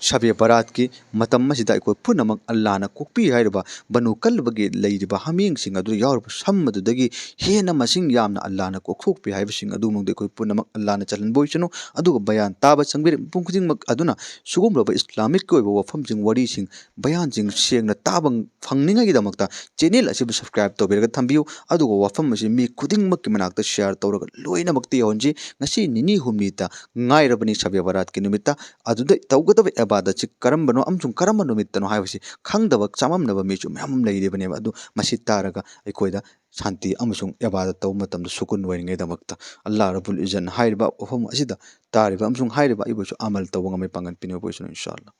ꯁꯕꯦ ꯕꯔꯥꯠꯀꯤ ꯃꯇꯝ ꯑꯁꯤꯗ ꯑꯩꯈꯣꯏ ꯄꯨꯝꯅꯃꯛ ꯑꯜꯂꯥꯍꯅ ꯀꯣꯛꯄꯤ ꯍꯥꯏꯔꯤꯕ ꯕꯅꯨ ꯀꯜꯕꯒꯤ ꯂꯩꯔꯤꯕ ꯍꯥꯃꯦꯡꯁꯤꯡ ꯑꯗꯨꯗ ꯌꯥꯎꯔꯤꯕ ꯁꯝ ꯑꯗꯨꯗꯒꯤ ꯍꯦꯟꯅ ꯃꯁꯤꯡ ꯌꯥꯝꯅ ꯑꯜꯂꯥꯍꯅ ꯀꯣꯛꯊꯣꯛꯄꯤ ꯍꯥꯏꯕꯁꯤꯡ ꯑꯗꯨꯃꯛꯇ ꯑꯩꯈꯣꯏ ꯄꯨꯝꯅꯃꯛ ꯑꯜꯂꯥꯍꯅ ꯆꯜꯍꯟꯕ ꯑꯣꯏꯁꯅꯨ꯫ ꯑꯗꯨꯒ ꯕꯌꯥꯟ ꯇꯥꯕ ꯆꯪꯕꯤꯔꯤꯕ ꯃꯤꯄꯨꯝ ꯈꯨꯗꯤꯡꯃꯛ ꯑꯗꯨꯅ ꯁꯤꯒꯨꯝꯂꯕ ꯏꯁꯂꯥꯃꯤꯛꯀꯤ ꯑꯣꯏꯕ ꯋꯥꯐꯝꯁꯤꯡ, ꯋꯥꯔꯤꯁꯤꯡ, ꯕꯌꯥꯟꯁꯤꯡ ꯁꯦꯡꯅ ꯇꯥꯕ ꯐꯪꯅꯤꯡꯉꯥꯏꯒꯤꯗꯃꯛꯇ ꯆꯦꯅꯦꯜ ꯑꯁꯤꯕꯨ ꯁꯕꯁꯀ꯭ꯔꯥꯏꯕ ꯇꯧꯕꯤꯔꯒ ꯊꯝꯕꯤꯌꯨ꯫ ꯑꯗꯨꯒ ꯋꯥꯐꯝ ꯑꯁꯤ ꯃꯤ ꯈꯨꯗꯤꯡꯃꯛꯀꯤ ꯃꯅꯥꯛꯇ ꯁꯤꯌꯥꯔ ꯇꯧꯔꯒ ꯂꯣꯏꯅꯃꯛꯇ ꯌꯧꯍꯟꯁꯤ꯫ ꯉꯁꯤ ꯅꯤꯅꯤ ꯍꯨꯝꯅꯤꯗ ꯉꯥꯏꯔꯕꯅꯤ ꯁꯕꯦ ꯕꯔꯥꯠꯀꯤ ꯅꯨꯃꯤꯠꯇ꯫ ꯑꯗꯨꯗ ꯇꯧꯒꯗꯕ ꯏꯕꯥꯗꯠꯁꯤ ꯀꯔꯝꯕꯅꯣ ꯑꯃꯁꯨꯡ ꯀꯔꯝꯕ ꯅꯨꯃꯤꯠꯇꯅꯣ ꯍꯥꯏꯕꯁꯤ ꯈꯪꯗꯕ ꯆꯃꯝꯅꯕ ꯃꯤꯁꯨ ꯃꯌꯥꯝ ꯑꯃ ꯂꯩꯔꯤꯕꯅꯦꯕ꯫ ꯑꯗꯨ ꯃꯁꯤ ꯇꯥꯔꯒ ꯑꯩꯈꯣꯏꯗ ꯁꯥꯟꯇꯤ ꯑꯃꯁꯨꯡ ꯏꯕꯥꯗꯠ ꯇꯧꯕ ꯃꯇꯝꯗ ꯁꯨꯀꯨꯟ ꯑꯣꯏꯔꯤꯉꯩꯗꯃꯛꯇ ꯑꯜꯂꯥꯍ ꯔꯕꯨꯜ ꯏꯖꯠꯅ ꯍꯥꯏꯔꯤꯕ ꯋꯥꯐꯝ ꯑꯁꯤꯗ ꯇꯥꯔꯤꯕ ꯑꯃꯁꯨꯡ ꯍꯥꯏꯔꯤꯕ ꯑꯩꯕꯨꯁꯨ ꯑꯃꯜ ꯇꯧꯕ ꯉꯝꯃꯤ ꯄꯥꯡꯒꯟ ꯄꯤꯅꯕ ꯑꯣꯏꯁꯅꯨ ꯏꯟꯁꯥ ꯑꯜꯂꯥꯍ꯫